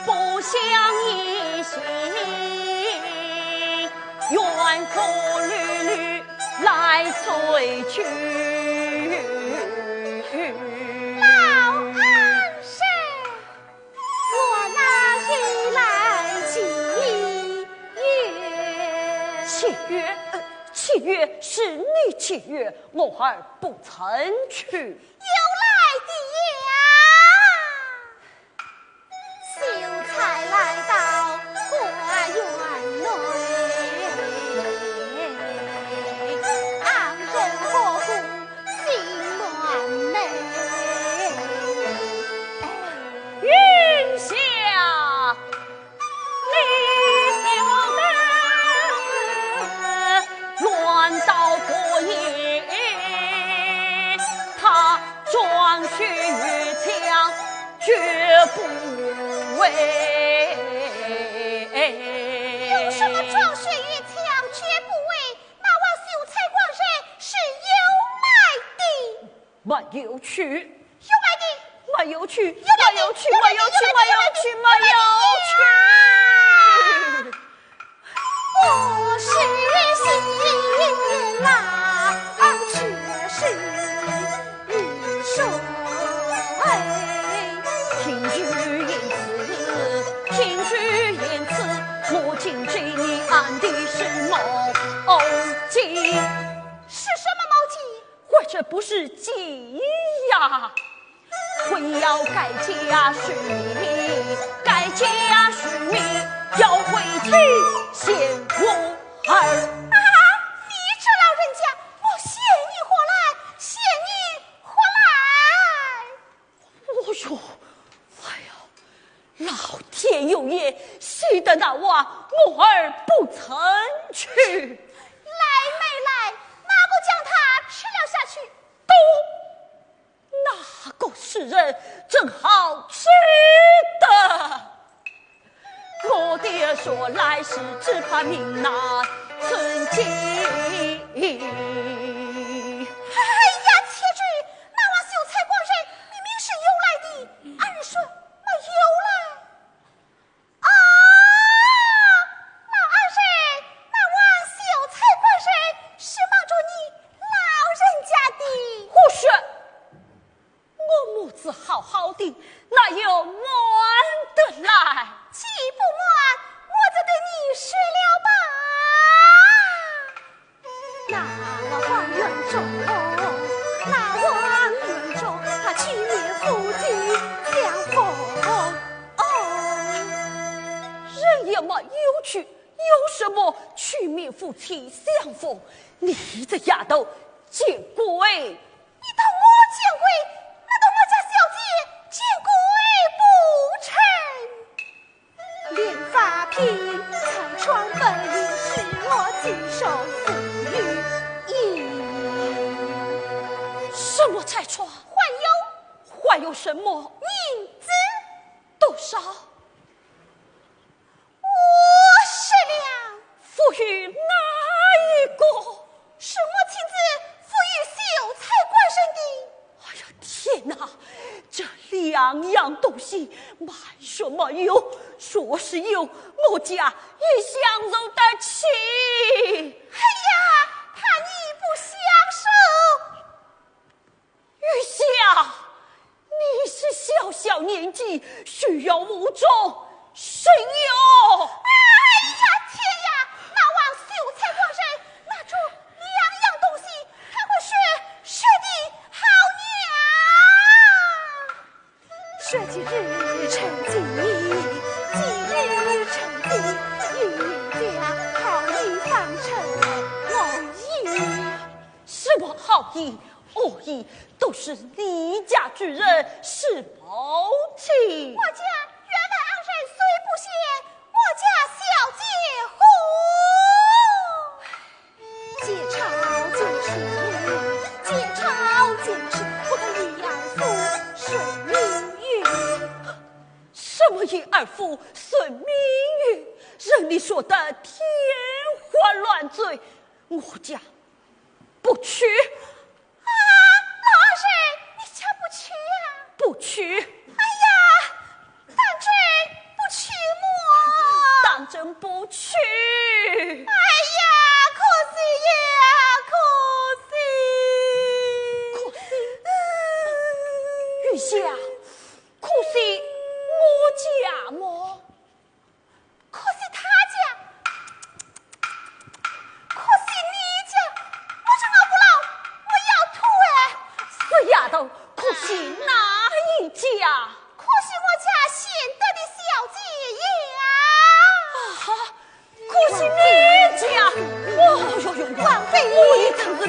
不想一心，缘苦缕缕来催去。老恩人，我那日来契约，呃，契约是你契约，我儿不曾去。有来的呀！秀才来到花园内，安得何故心乱呢？云霞，你晓得乱刀夺眼，他装修越墙，绝不为。有什么装修越墙绝不为？那王秀才官人是有来的。没有去。有来的。没有去。有来的。没有去，没有去，没有去，没有去。我是新郎，却是你说。听君言辞，听君言辞，我今知你暗地是谋计。是什么谋计？ 或者不是计呀？非要改嫁许你，改嫁许你，要为妻献我儿。啊，你这老人家，我献你何来？献你何来？哦哟，哎呀，老天有眼，喜得那话我儿不曾去。来没来？哪个将他吃了下去？都 那个时辰正好吃得。我爹说来时只怕命难成亲。哎呀，且住！那王秀才官人明明是有来的，二人说没有来。 啊，老二人，那王秀才官人是瞒着你老人家的。胡说！我母子好好的，哪有瞒得来？既不瞒，我就对你说了吧。 那王允中，那王允中，他去年夫妻相逢。哦，人也没有去，有什么去年夫妻相逢？你这丫头，见鬼！你当我见鬼？难道我家小姐见鬼不成？ 连发鬓，穿窗奔流，是我寄首付与你。什么拆穿？还有，还有什么？银子。多少？五十两。付与哪一个？是我亲自付与秀才官人的。 哎呀，天哪！这两样东西，瞒说没有，说是有，我家也享受得起。哎呀，怕你不享受。云霞，你是小小年纪，需要无中生有。哎呀，天呀，那王秀才官人拿着两样东西，他会说，说的好呀。 说今日成亲，今日成亲，与人家好意方成我意。什么好意、恶意，都是你家主人是谋亲。我家员外二人虽不贤，我家小姐何？ 解钞解数，解钞解数，不可与二夫顺命运。什么与二夫顺命运？任你说得天花乱坠，我家不去。啊，老二人，你家不去呀？不去。哎呀， 当真不去么？当真不去。哎呀，可惜呀，可惜。可惜？云霞，可惜我家么？可惜他家。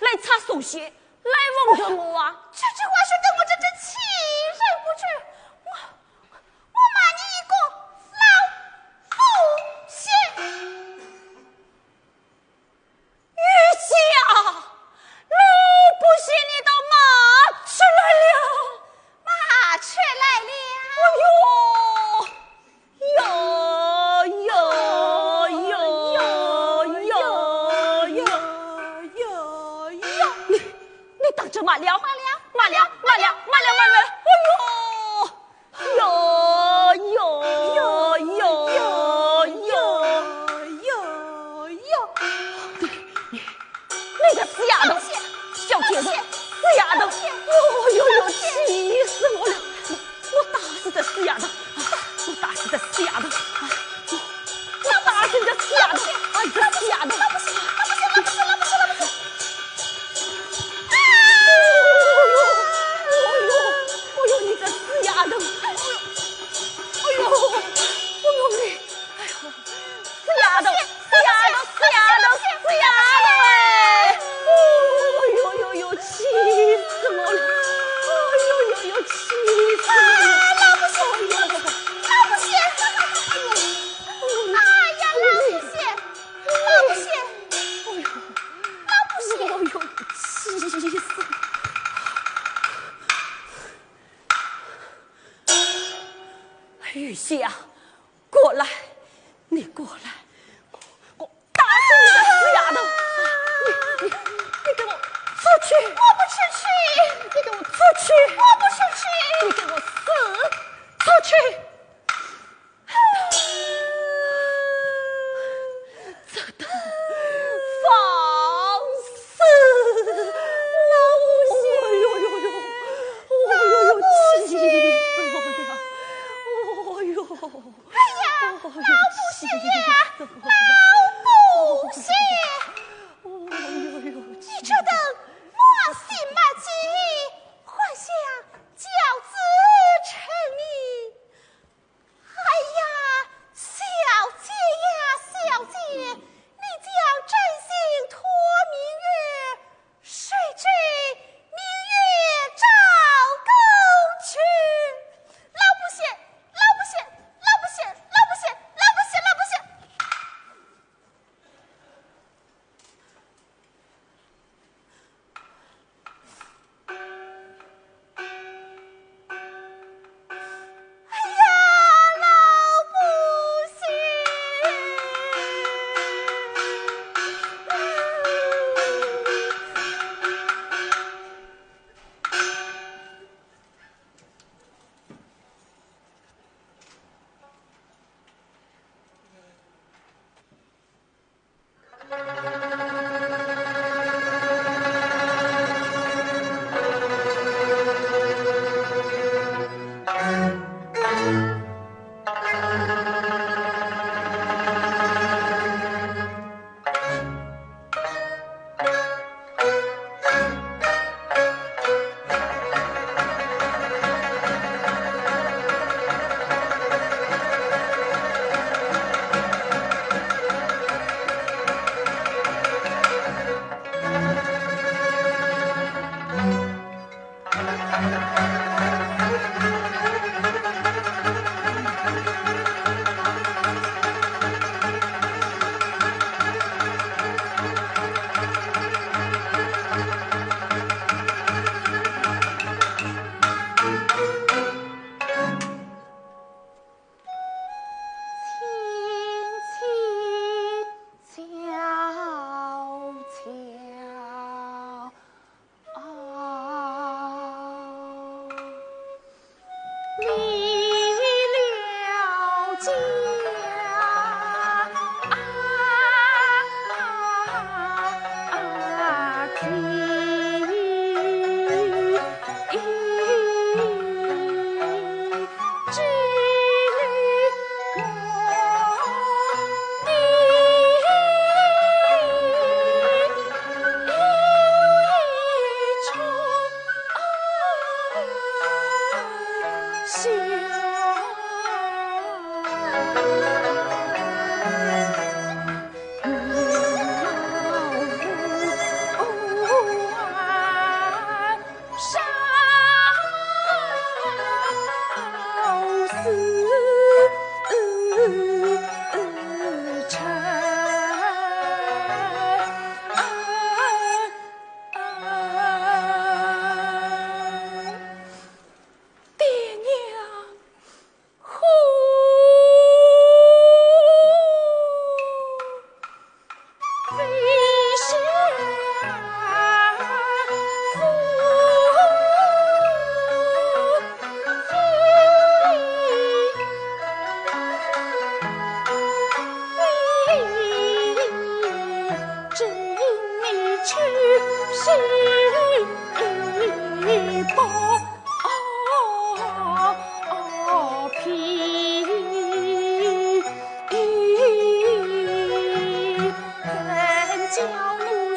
来擦手鞋，来问着我啊？这句话说得我真正气人不住，我，我骂你一个老不孝。玉姐啊，老不孝你倒骂出来了。骂出来了。哎呦，哟哟哟哟哟哟哟哟！你，你当真骂了？骂了，骂了，骂了，骂了，骂了！哎呦，哟哟哟哟哟哟哟哟！你，你个死丫头，小贱人，死丫头！哦哟哟，气死我了！我，我打死这死丫头！啊，我打死这死丫头！啊，我，我打死这死丫头！啊，这死丫头！那不行，那不行，那不行，那不行，那不行！哎呦，哎呦，哎呦，你这死丫头！哎呦，哎呦，哎呦，你，哎呦，死丫头，死丫头，死丫头，死丫头哎！哦呦呦呦，气死我了！哦呦呦呦，气死我了！老不孝，老不孝，哎呀，老不孝，老不孝，哎呦，老不孝！哎呦，气死！玉香，过来，你过来，我，我打死你这死丫头！你，你，你给我出去！我不出去！你给我出去！我不出去！你给我死出去！ 这等放肆！哦呦呦呦，哦呦呦，气死我了！哦呦，哎呀，老不孝呀！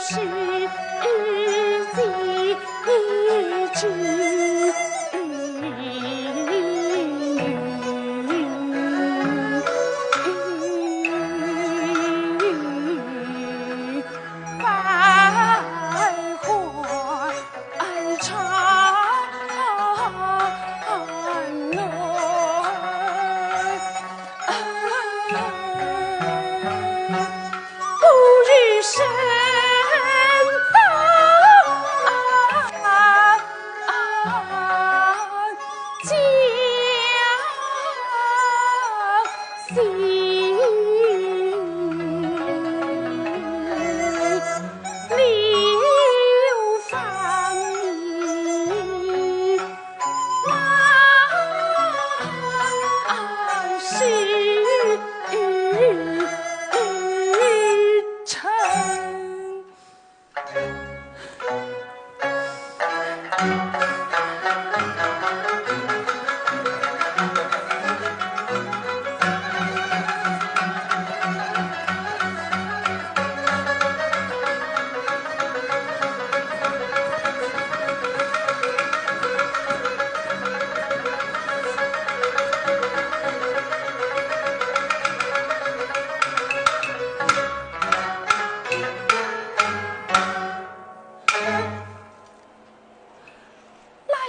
来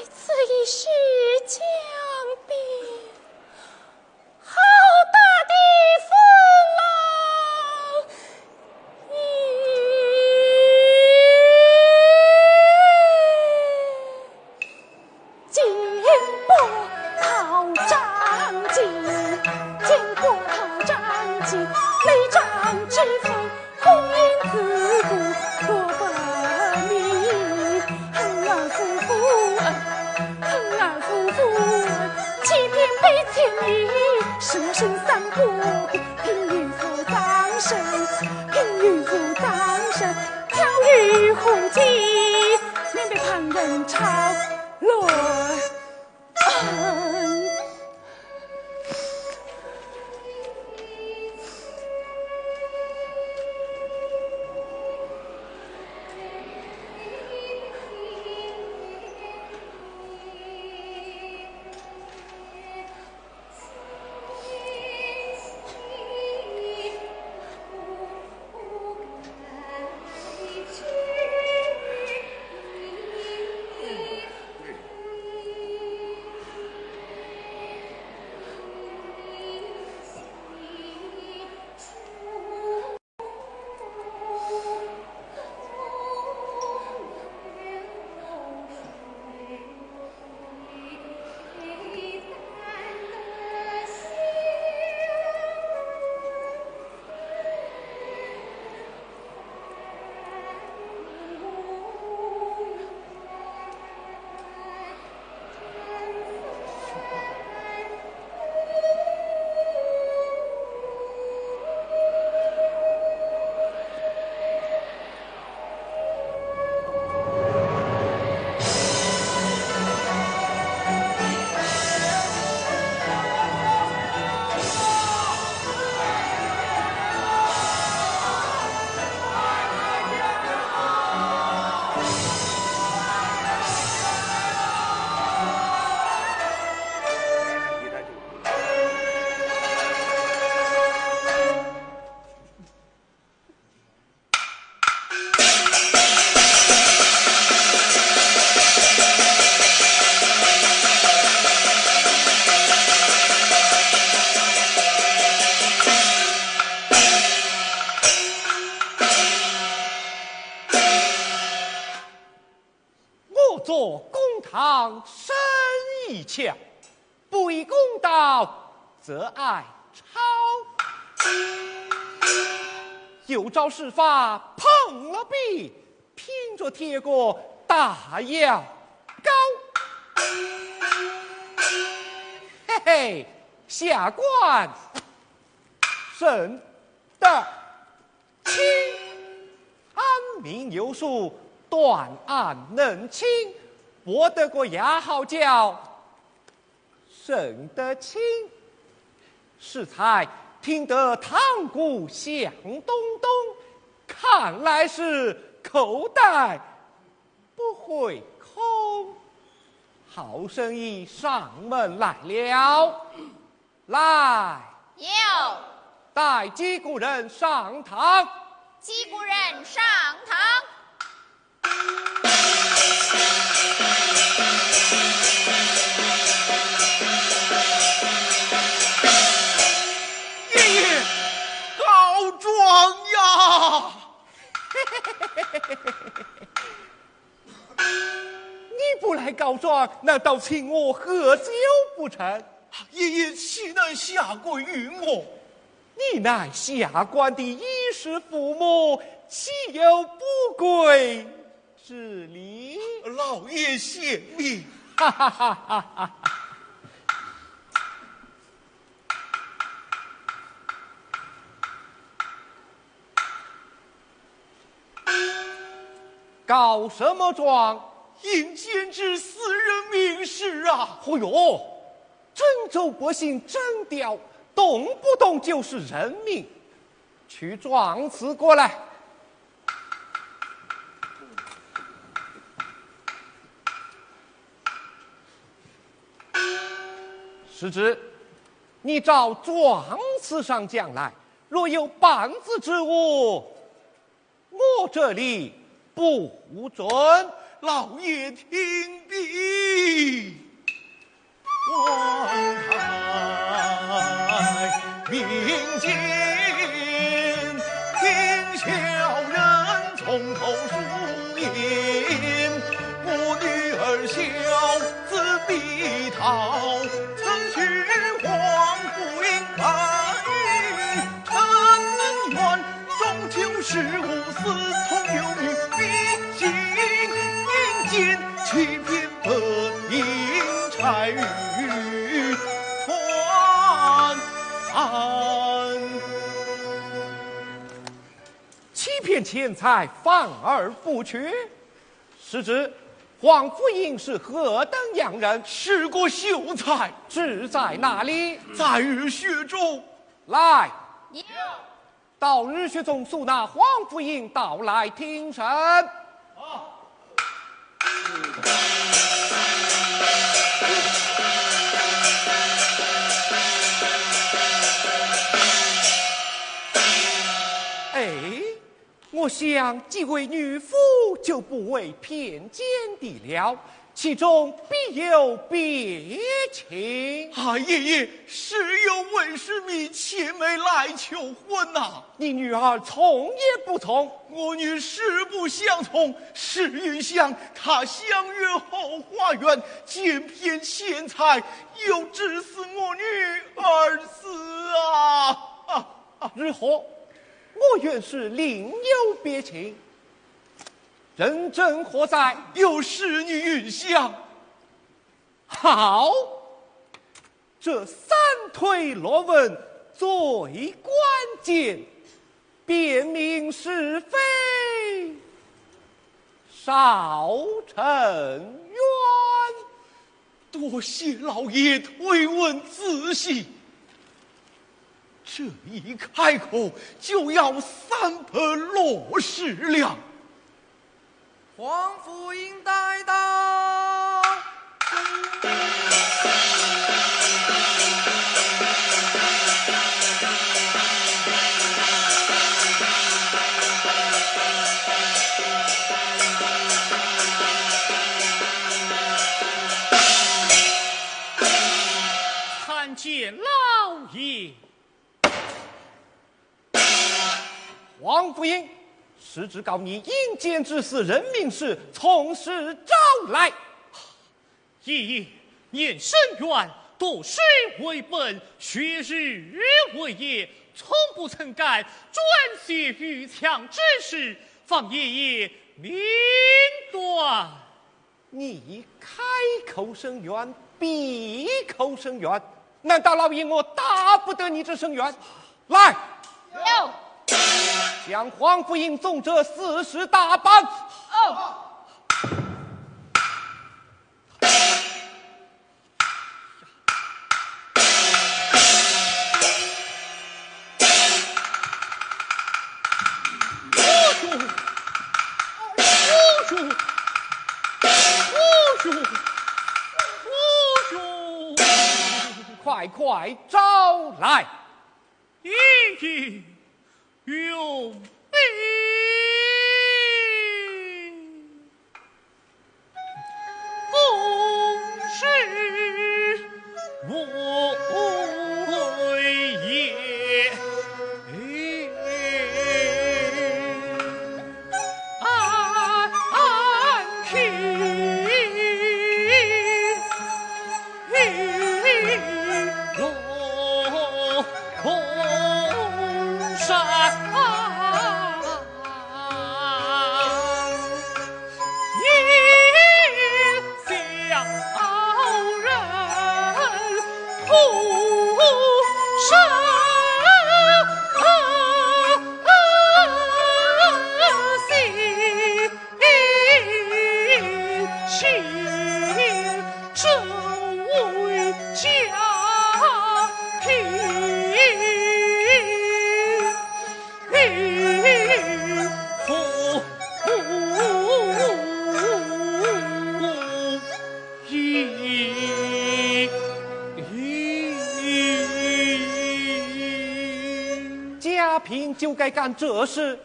此一叙江边，好大的风浪！我作公堂审一腔，不依公道则按抄。有朝事发碰了壁，拼着铁骨打腰高。嘿嘿，下官审得 清。安民有数，断案能清，我得个雅号叫沈德清。适才听得堂鼓响咚咚，看来是口袋不会空。好生意上门来了，来，有。带几个人上堂。几个人上堂。爷爷，告状呀！ 你不来告状，难道请我喝酒不成？爷爷岂能下跪于我？你乃下官的衣食父母，岂有不跪之理？老爷显明。哈哈哈哈哈！ 告什么状？因兼之死人命事啊！哦哟，镇州百姓真刁，动不动就是人命。取状词过来。施职，你照状词上讲来，若有半字之误， 我这里不准。老爷听禀。王台民间，听小人从头述。我女儿小子碧桃，曾去皇甫膺拜， 陈元，终究是无私，同有女，毕竟阴间欺骗，本应拆于断案。欺骗钱财，反而不取。施职，皇甫膺是何等样人？是个秀才。住在哪里？在雨雪中。来。有。 到雨雪中速拿皇甫膺到来听审。哎，我想既为女夫，就不为偏见的了。 其中必有别情。啊，爷爷，是有为师迷钱财来求婚呐。你女儿从也不从？我女实不相从，是因想她相约后花园，见骗钱财，又致使我女儿死啊！啊，啊，如何？我原是另有别情。 人证何在？有侍女云香。好，这三推六问最关键，辨明是非少成冤。 多谢老爷推问仔细，这一开口就要三百六十两。皇甫膺带到。参见老爷。皇甫膺，施职告你阴间之事，人命事，从实招来。 爷爷，年深远，读书为本，学艺为业，从不曾干专写御墙之事，望爷爷明断。你开口伸冤，闭口伸冤，难道老爷我打不得你这伸冤？来，有。将皇甫膺重这四十大板。哦。哦哟，哦哟，快快招来！一应用兵。 公事无为也。安平。 家姘就该干这事，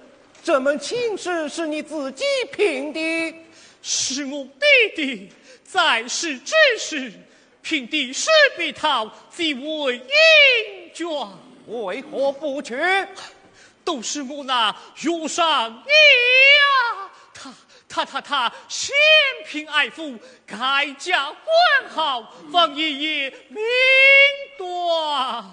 这门亲事是你自己姘的。是我爹爹在世之时，姘爹施必讨，即为姻缘。为何不娶？都是我那岳丈爷啊，他他他他嫌贫爱富，改嫁官号，望爷爷明断。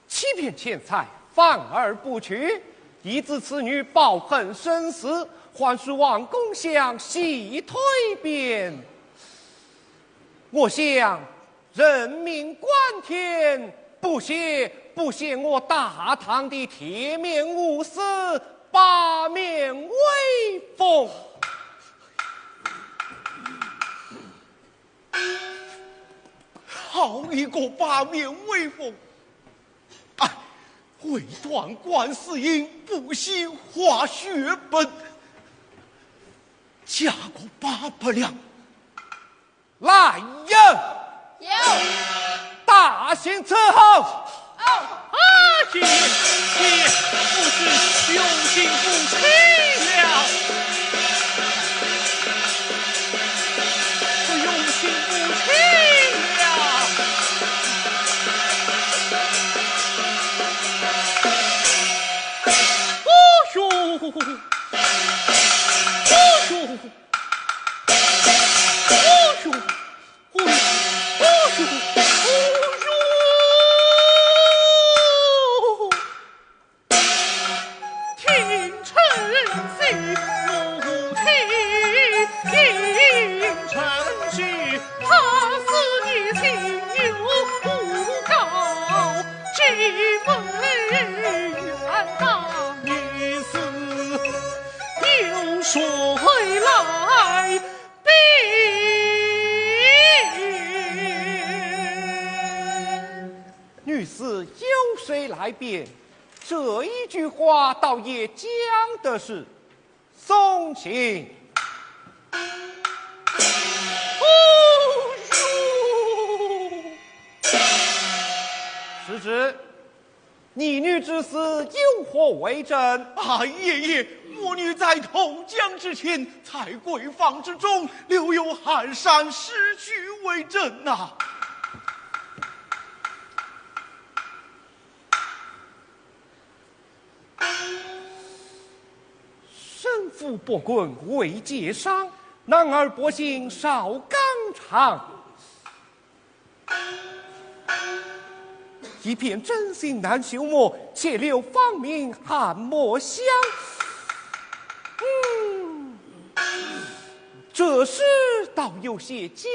欺骗钱财，反而不娶，以致此女抱恨生死，还是望公相洗推扳。我想，人命关天，不惜不惜我大唐的铁面无私，八面威风。 好一个八面威风！哎，未断官司音，不惜花血本，加个八百两。来人！有。大刑伺候！ 啊，爷爷，爷爷，不是用心不清了，不用心不清了。哦哟，哦哟，哦哟。 哦哟，哦哟，哦哟！听臣细诉，听臣细，他是你情有不告，今问冤枉，你是有谁来 女士有谁来辩？这一句话倒也讲得是。送信。哦哟！世子， 你女之死有何为证？啊，爷爷，我女在投江之前，在闺房之中，留有寒衫诗句为证呐。身负薄棍为节伤，男儿薄幸少肝肠。 一片真心难朽木，且留芳名暗墨香。嗯，这诗倒有些讲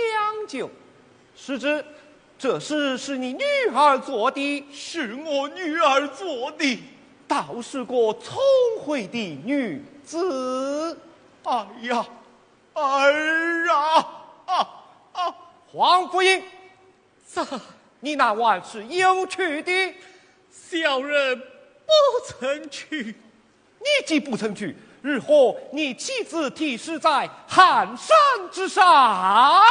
究。世子，这诗是你女儿作的？是我女儿作的。倒是个聪慧的女子。哎呀， 儿啊，啊，啊！黄福英，在。你那碗是有取的？小人不曾取。你既不曾取，如何？你妻子题诗在寒山之上，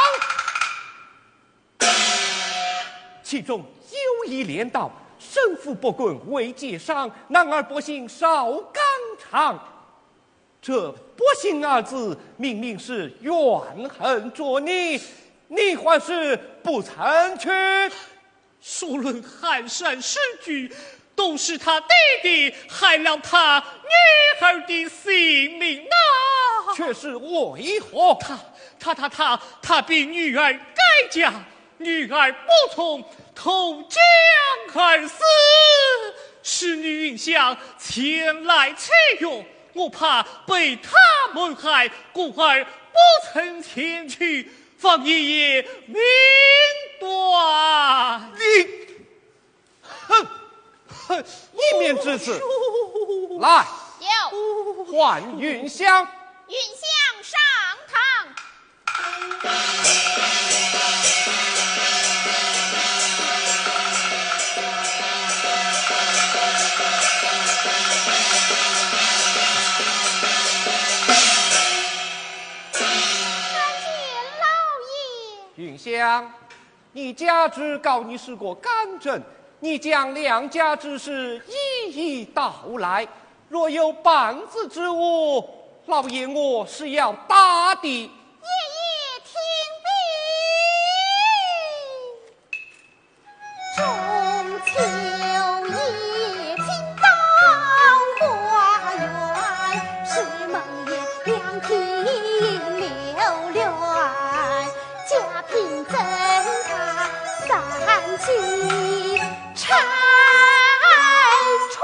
其中有一联道：“身负百官为节伤，男儿不幸少肝肠。”这不幸二字，明明是怨恨着你，你还是不曾去。 说论寒山诗句，都是他爹爹害了他女儿的性命呐。却是为何？他他他他他逼女儿改嫁，女儿不从，投江而死。使女云香前来催约，我怕被他谋害，故而不曾前去。 望爷爷明断。你，哼，哼，一面之词。来，有，唤云香。云香上堂。参见老爷。云香，你家主告你是个干政，你将两家之事一一道来，若有半字之误，老爷我是要打的。爷爷听禀。 中秋夜，金装花园，石门雁两啼流连，家贫正大，三妻拆窗。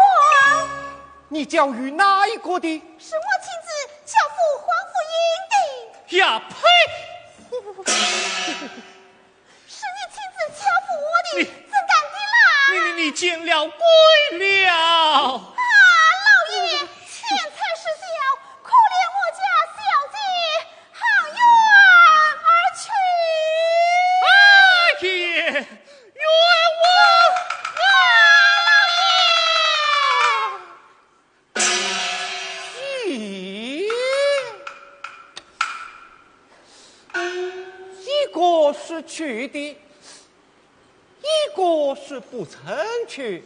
你叫与哪一个的？是我亲自交付皇甫英的。呀呸！ 是你亲自交付我的，你怎敢的啦？你你你见了鬼了！啊，老爷，钱财是小，可怜我家小姐含冤而去。哎呀，冤枉！啊，老爷！ 咦，一个是去的，一个是不曾去，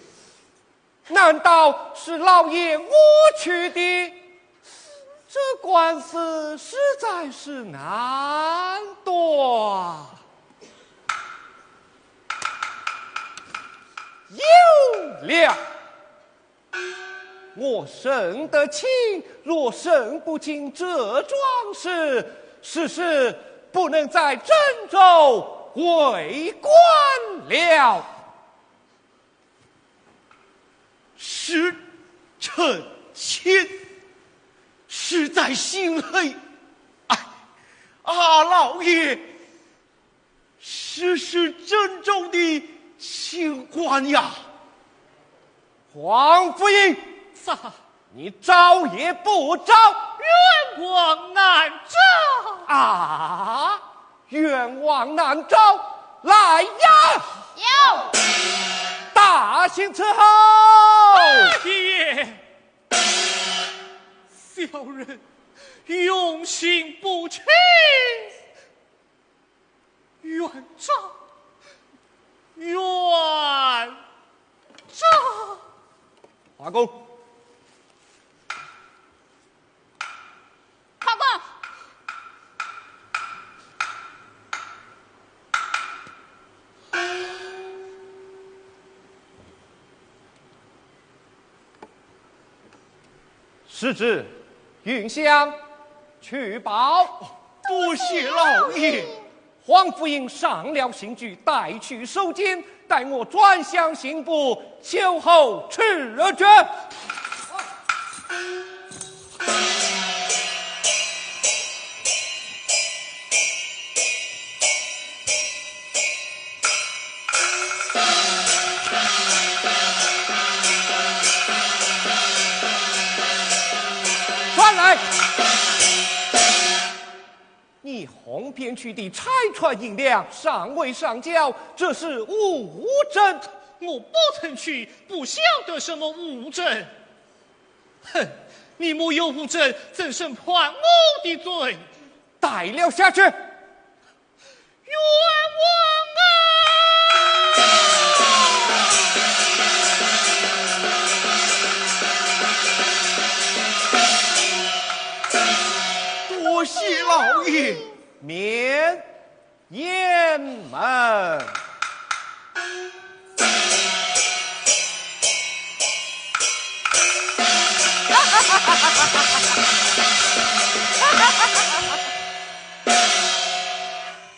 难道是老爷我去的？这官司实在是难断。有了。 我认得亲，若认不清这桩事，实是不能在鄭州为官了。是，臣妾实在心黑。哎，啊，老爷， 这是真正的清官呀！黄甫英，啥？你招也不招？冤枉难招！啊，冤枉难招！来呀！有。大刑伺候！爷，小人用刑不轻。 冤枉，冤枉！华公，华公，是旨，云香，取宝。多谢老爷。黄甫英上了刑具，带去收监，待我转向刑部，秋后处决。传来。 你哄骗去的拆穿银两尚未上交，这是物证。我不曾去，不晓得什么物证。哼，你没有物证，怎审判我的罪？带了下去。冤枉啊！多谢老爷。免。 雁门。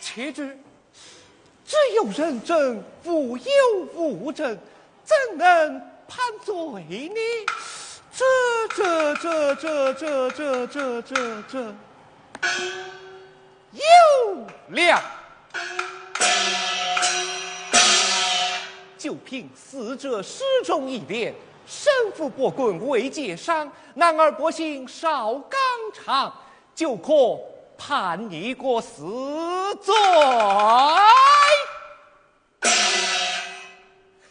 且住，只有人证，无有物证，怎能判罪呢？这，这，这，这，这，这，这，这，这。 有了。就凭死者诗中一联，身负薄棍未解伤，男儿薄幸少纲常，就可判你个死罪。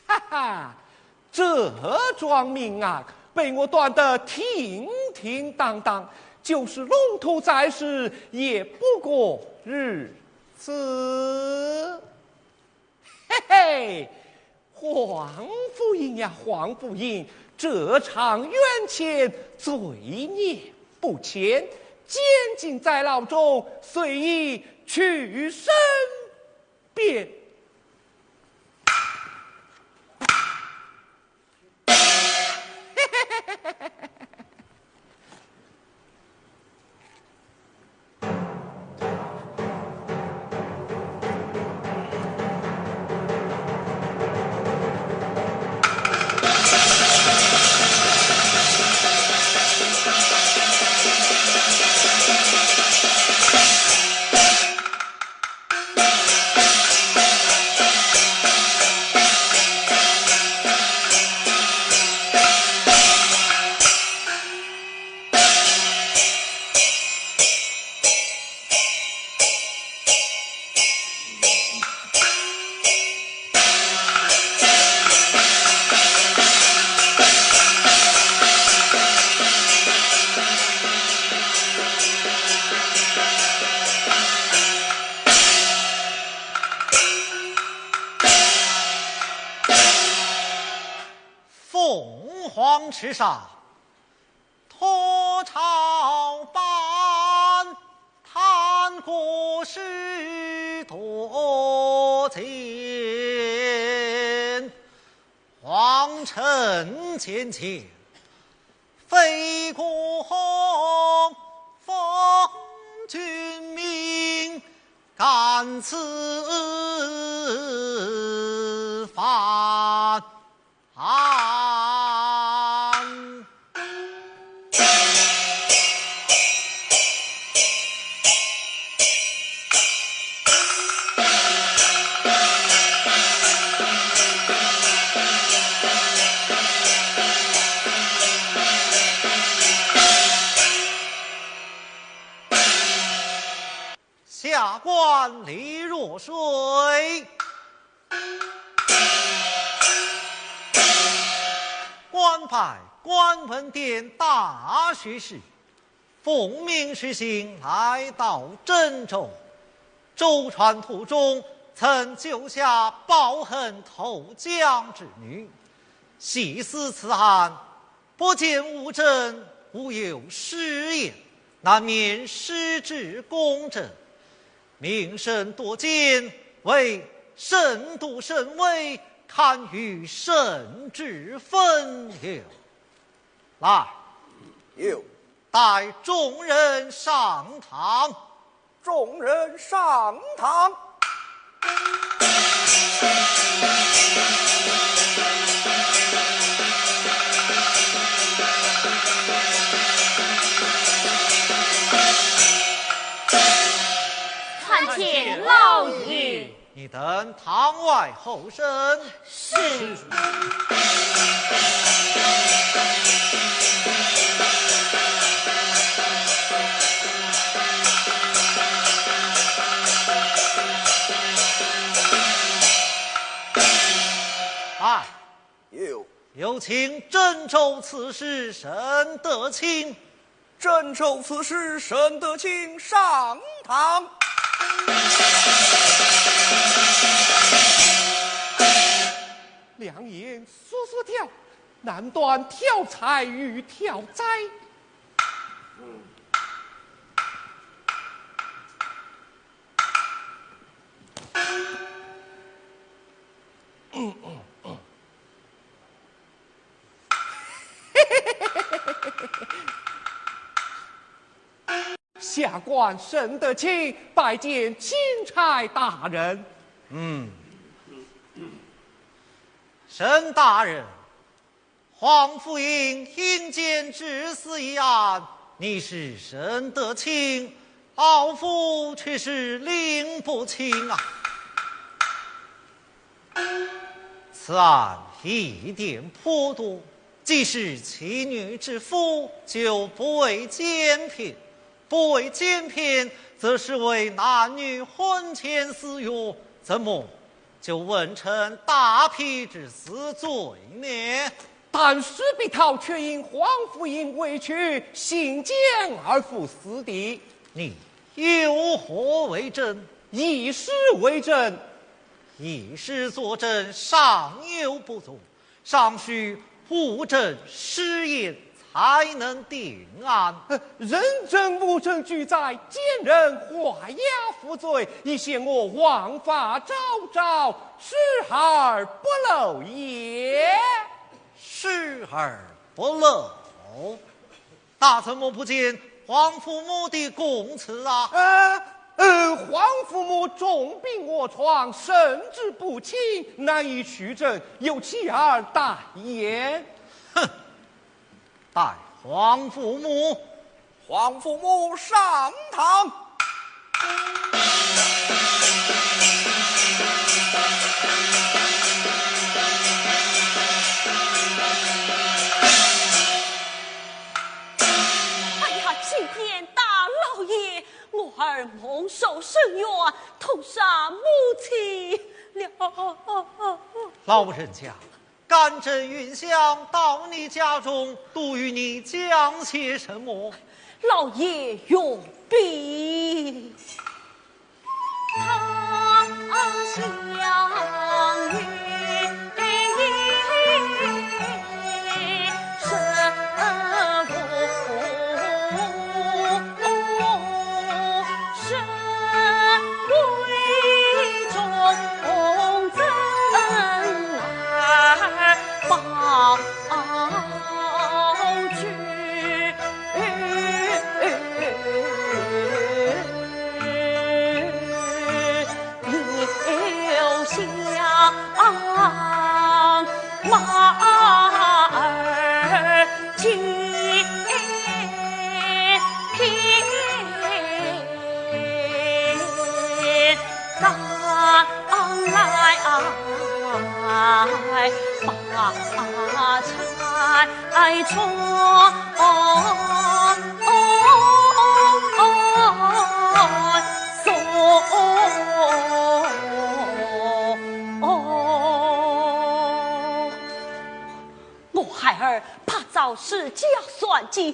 哈哈，这桩命案被我断得挺挺当当，就是龙图在世也不过如此。嘿嘿，黄甫英呀，黄甫英，这场冤愆罪孽不浅，监禁在牢中，虽已屈身 边。凤凰之上，托朝班，弹鼓是多情，皇城见见，飞过红，奉君命， 敢此番。下官李若水，官拜官文殿大学士，奉命随行来到郑州。舟船途中，曾救下抱恨投江之女，细思此案， 不见物证，无有尸验，难免失之公正。民生多奸，唯审度审微，堪与圣旨分忧。来，有。带众人上堂。 众人上堂。参见老爷。 你等堂外候审。是。啊，有。有。请斟酌此事，沈德清。斟酌此事，沈德清上堂。良言速速调，难断挑柴与挑斋。 下官沈德清拜见钦差大人。嗯，沈大人， 黄福英因奸致死一案，你是审得清，老夫却是拎不清啊。此案疑点颇多，既是妻女之夫，就不为奸骗；不为奸骗，则是为男女婚前私欲，怎么 就问称大辟之死罪呢？但施必涛却因黄福英委屈，信奸而赴死地。你有何为证？以诗为证。以诗作证尚有不足，尚需物证实言， 才能定案。呃，人证物证俱在，奸人画押服罪，已陷我枉法昭昭，视而不漏也。视而不漏？那怎么不见黄福母的供词啊？呃，呃，黄福母重病卧床，神志不清，难以取证，由其儿代言。哼， 带黄福母。黄福母上堂。哎呀，青天大老爷，我儿蒙受深冤，痛杀母亲了。老人家， 甘朕允香到你家中，都与你讲些什么？老爷容禀。我孩儿怕遭施家算计，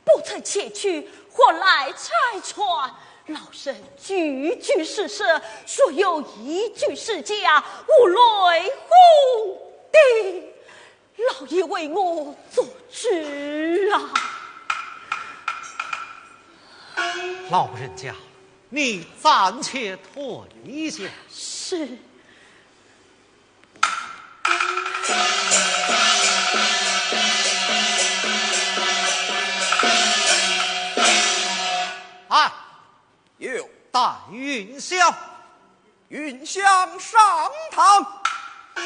不曾前去，还来拆穿。老身句句是实，若有一句是假，无雷轰顶。老爷为我做主啊！老人家，你暂且退下。是。 啊，有。带云香。云香上堂。谢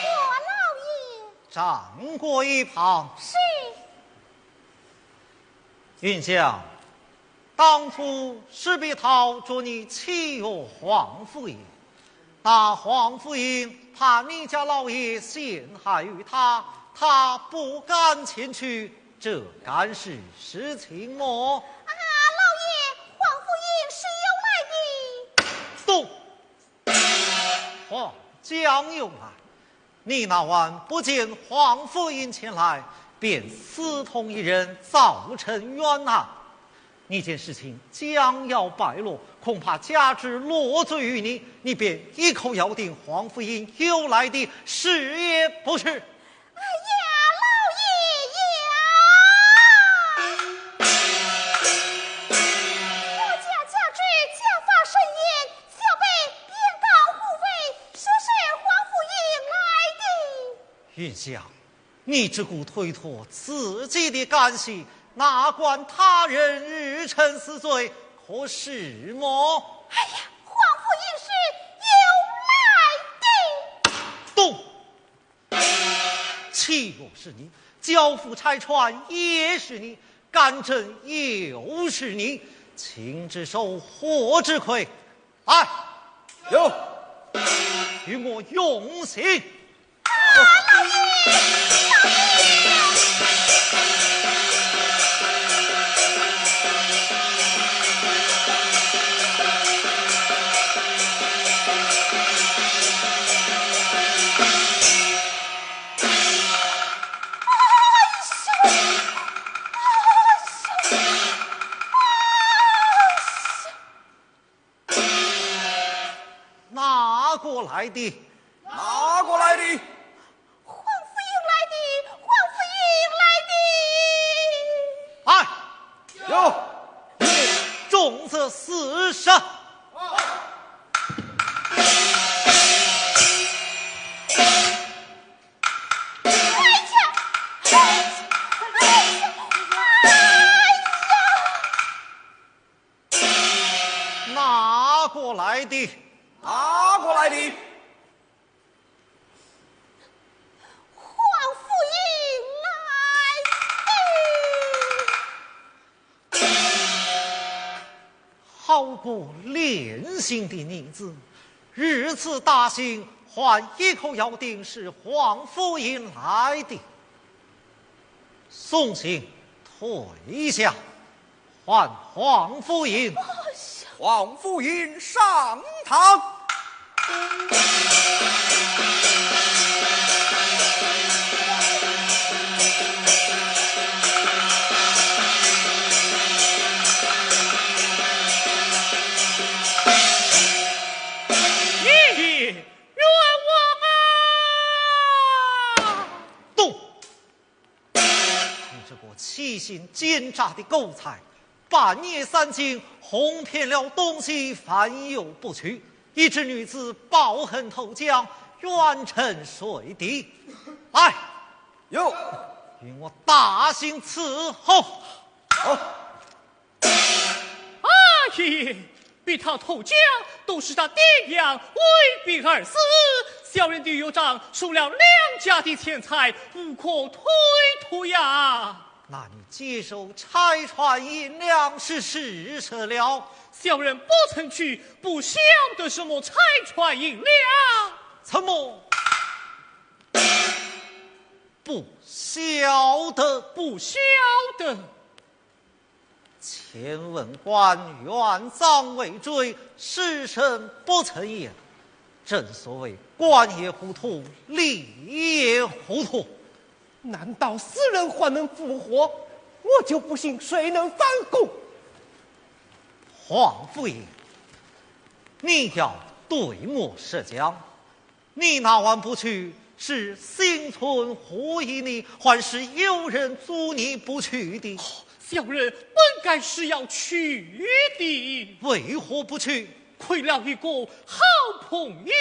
过老爷。 掌过一旁。是。云香，当初施必涛说你欺压黄福英，那黄福英怕你家老爷陷害于他，他不敢前去，这敢是实情么？啊，老哦，江永啊，你那晚不见黄甫英前来，便私通一人，造成冤案。你见事情将要败露，恐怕加之落罪于你，你便一口咬定黄甫英有来的，是也不是？ 哎呀，老爷呀！我家家主家法森严，小辈便告护卫，说是黄甫英来的。云香，你只顾推脱自己的干系，哪管他人日辰是罪，可是么？哎呀，黄甫英是有来的。咚！ 欺我是你，交付拆穿也是你，干政又是你，情之手，火之魁。来，有，与我用刑。哪个来的？哪个来的？黄甫英来的，黄甫英来的。哎，有，众子四杀。 哎呀，哎呀，哎呀！哪个来的？哪个来的？黄甫英来的。 好个连心的女子，如此大刑，还一口咬定是黄甫英来的。送信退下，还黄甫英。黄甫英上堂。 你冤枉啊！动！ 你这个欺心奸诈的狗才，半夜三更哄骗了东西，反有不取，以致女子抱恨投江，冤沉水底。来，有，与我大刑伺候。好。 哎呀，逼他投江，都是他爹娘威逼而死。小人的岳丈收了两家的钱财，无可推脱呀。那你接受拆穿银两是事实了？小人不曾去，不晓得什么拆穿银两。怎么不晓得？不晓得。 前文官，元璋未追，时辰不曾延。正所谓官也糊涂，理也糊涂。难道死人还能复活？我就不信谁能翻供。黄甫英，你要对我说讲， 你那晚不去，是心存怀疑呢，还是有人阻你不去的？小人本该是要去的。为何不去？亏了一个好朋友。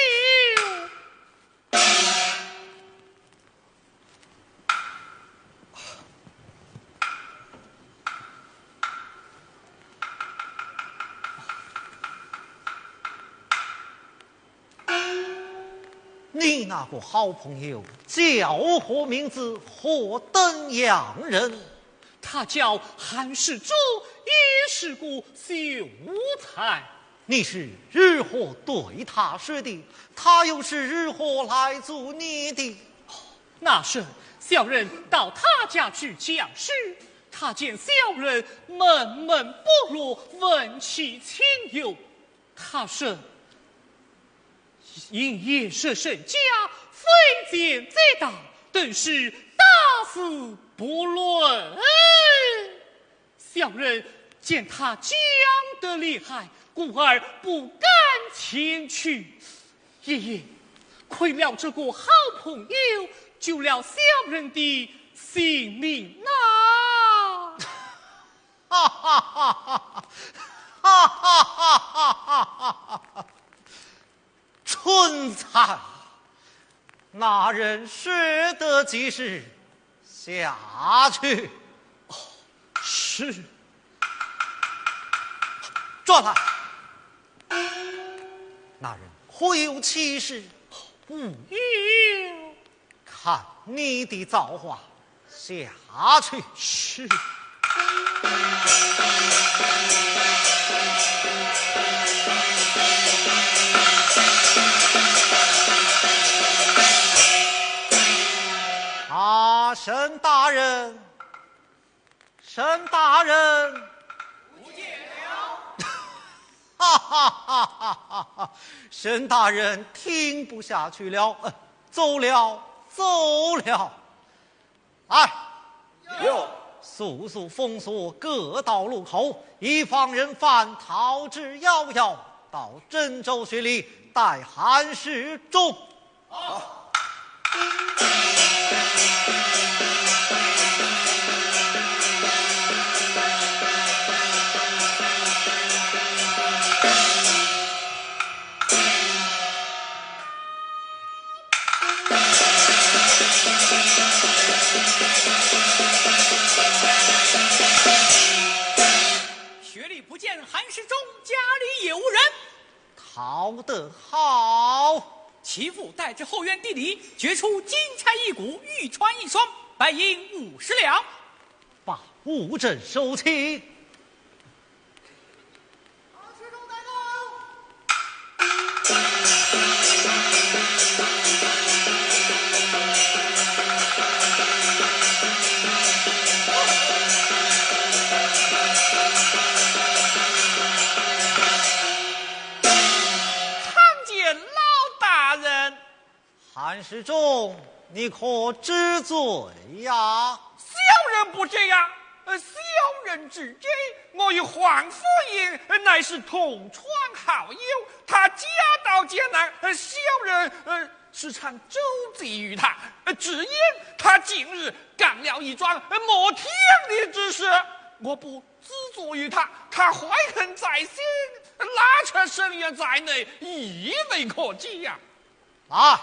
你那个好朋友叫何名字，何等样人？他叫韩世忠，也是个秀才。你是如何对他说的？他又是如何来阻你的？那时，小人到他家去讲事，他见小人闷闷不乐，问起情由。 他说，因言说身价，非奸即盗，顿时大字不论。小人见他犟得厉害，故而不敢前去。爷爷，亏了这个好朋友，救了小人的性命呐！哈哈哈哈哈！哈哈哈哈哈！蠢材！那人使得其势，下去。哦，是。转来。那人可有其事？无有。 看你的造化，下去。是。啊，沈大人，沈大人。不见了。哈哈哈哈哈哈！沈大人听不下去了，呃，走了，走了。来。有。速速封锁各道路口，以防人犯逃之夭夭，到鄭州水里带韩世忠。 雪里不见韩世忠，家里有人。 逃得好。其父带至后院地里，掘出金钗一股，玉钏一双，白银五十两。把物证收起。参见老大人。韩世忠，你可知罪呀？小人不知呀。呃，小人知罪，我与黄夫人，呃，乃是同窗好友，她家道艰难，呃，小人，呃，时常周济于她，呃，只因她近日干了一桩，呃，冒天地之事，我不资助于她，她怀恨在心，拉扯深渊在内，亦未可及呀。 来。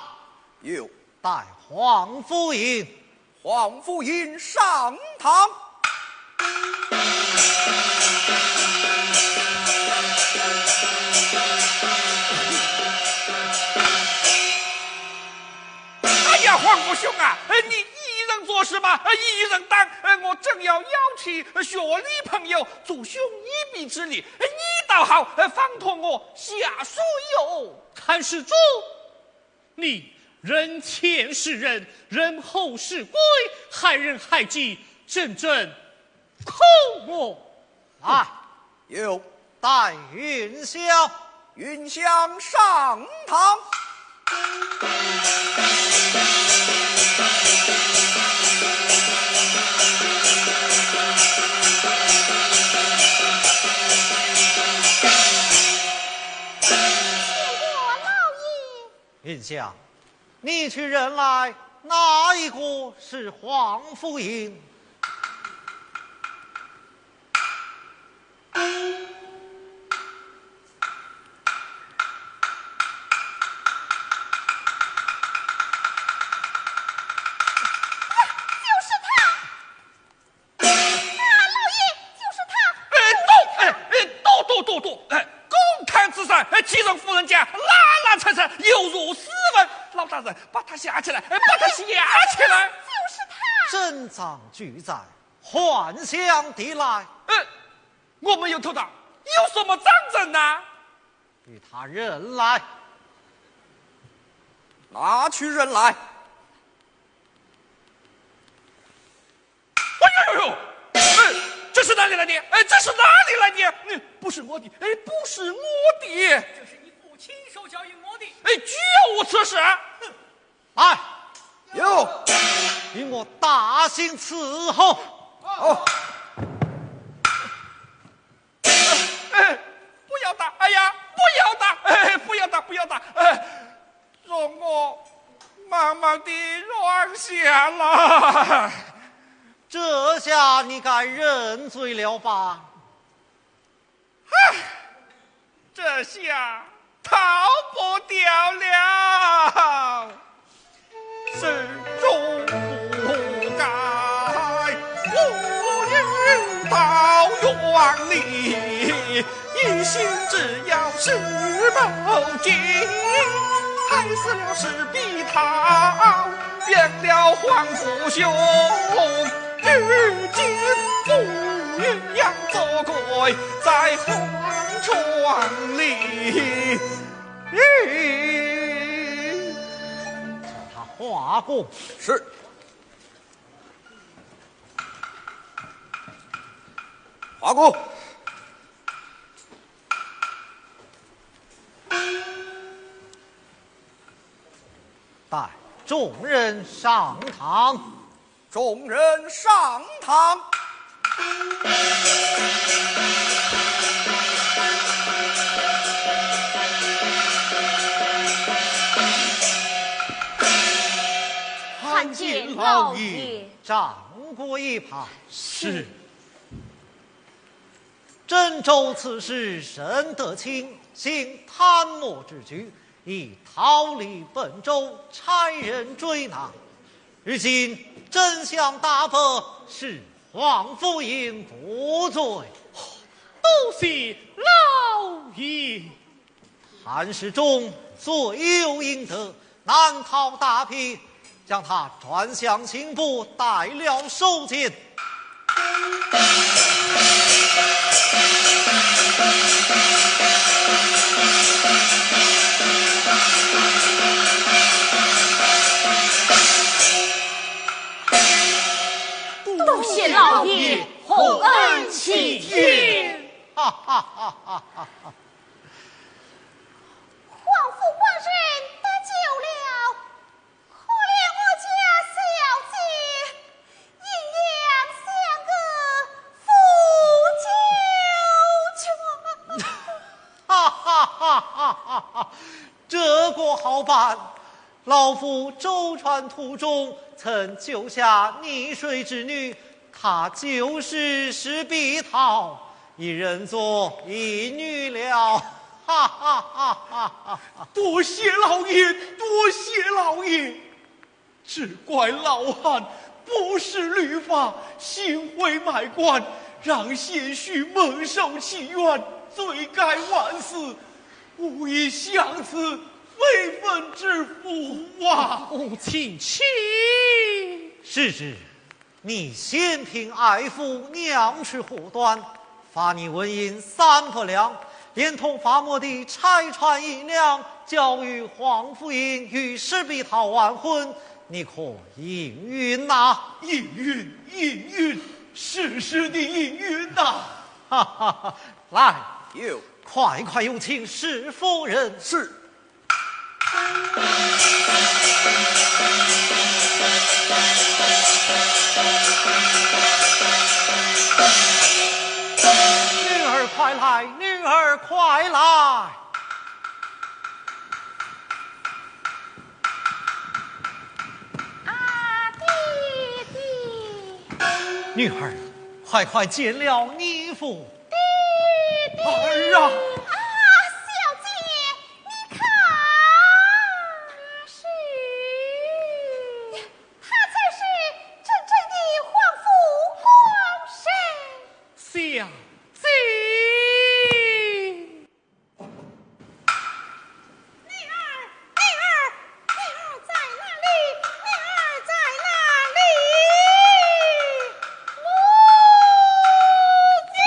有。带黄夫人。黄夫人上堂。哎呀，黄福兄啊，呃，你一人做事嘛，呃，一人当，呃，我正要邀请，呃，学礼朋友助兄一臂之力，呃，你倒好，呃，方同我下水哟。韩世忠， 你人前是人，人后是鬼，害人害己，真正可恶。啊，有。带云香。云香上堂。见过老爷。 云香，你取人来，哪一个是黄夫人？就是她。 啊，老爷，就是她。哎，都，哎，哎，都，都，都，都，哎，公堂之上，哎，欺人夫人家，拉拉扯扯，有辱斯文。老大人，把她下起来，哎，把她下起来。就是她。证证据在，还乡的来。哎，我没有偷盗，有什么证人呢？与他人来。拿取人来。 哎呦呦呦！哎，这是哪里来的？哎，这是哪里来的？嗯，不是我的，哎，不是我的。这是你父亲手脚与我的。哎，绝请伺候。好。哎，不要打！哎呀，不要打！哎，不要打！不要打！哎，容我慢慢地软下来。这下你敢认罪了吧？ 唉，这下逃不掉了。始终不改，我欲到园里，一心只要是宝剑，害死了石壁桃，变了皇父兄。 如今不愿做鬼在黄泉里。叫他华姑。是。华姑。带众人上堂。 众人上堂。参见老爷。掌过一旁。是。 鄭州刺史沈德清，行贪墨之举，以逃离本州，差人追拿。如今真相大白，是皇甫英无罪。多谢老爷。 韩世忠罪有应得，难逃大批，将他转降刑部，带了收监。多谢老爷，洪恩齐天。哈哈哈哈哈哈！ 皇甫官人得救了，可怜我家小姐，阴阳相隔，夫妻全……哈哈哈哈哈哈！这个好办，老夫舟船途中曾救下溺水之女，她就是石壁桃， 已认作义女了。哈哈哈哈哈哈！多谢老爷，多谢老爷！只怪老汉不识律法，行贿卖官，让贤婿蒙受其冤，罪该万死。无意享此非分之福啊！哦，请起。是，是。 你嫌贫爱富，娘吃祸端，罚你纹银三百两，连同罚没的差船银两，交与皇甫英与石壁桃完婚，你可应允呐？应允，应允，事事的应允呐！哈哈哈，来，有。快快有请石夫人。是。 女儿快来，女儿快来。啊，爹爹。女儿，快快见了义父。爹爹。儿啊。啊，小姐， 你看，是，他才是真正的皇甫官人。小姐。女儿，女儿，女儿在哪里？女儿在哪里？母亲。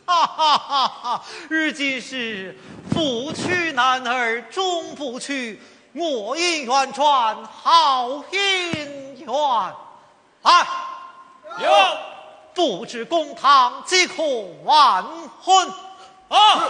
哈哈哈哈！如今是夫去男儿终不娶，我姻缘转好姻缘。来，有。布置公堂，即可完婚。啊。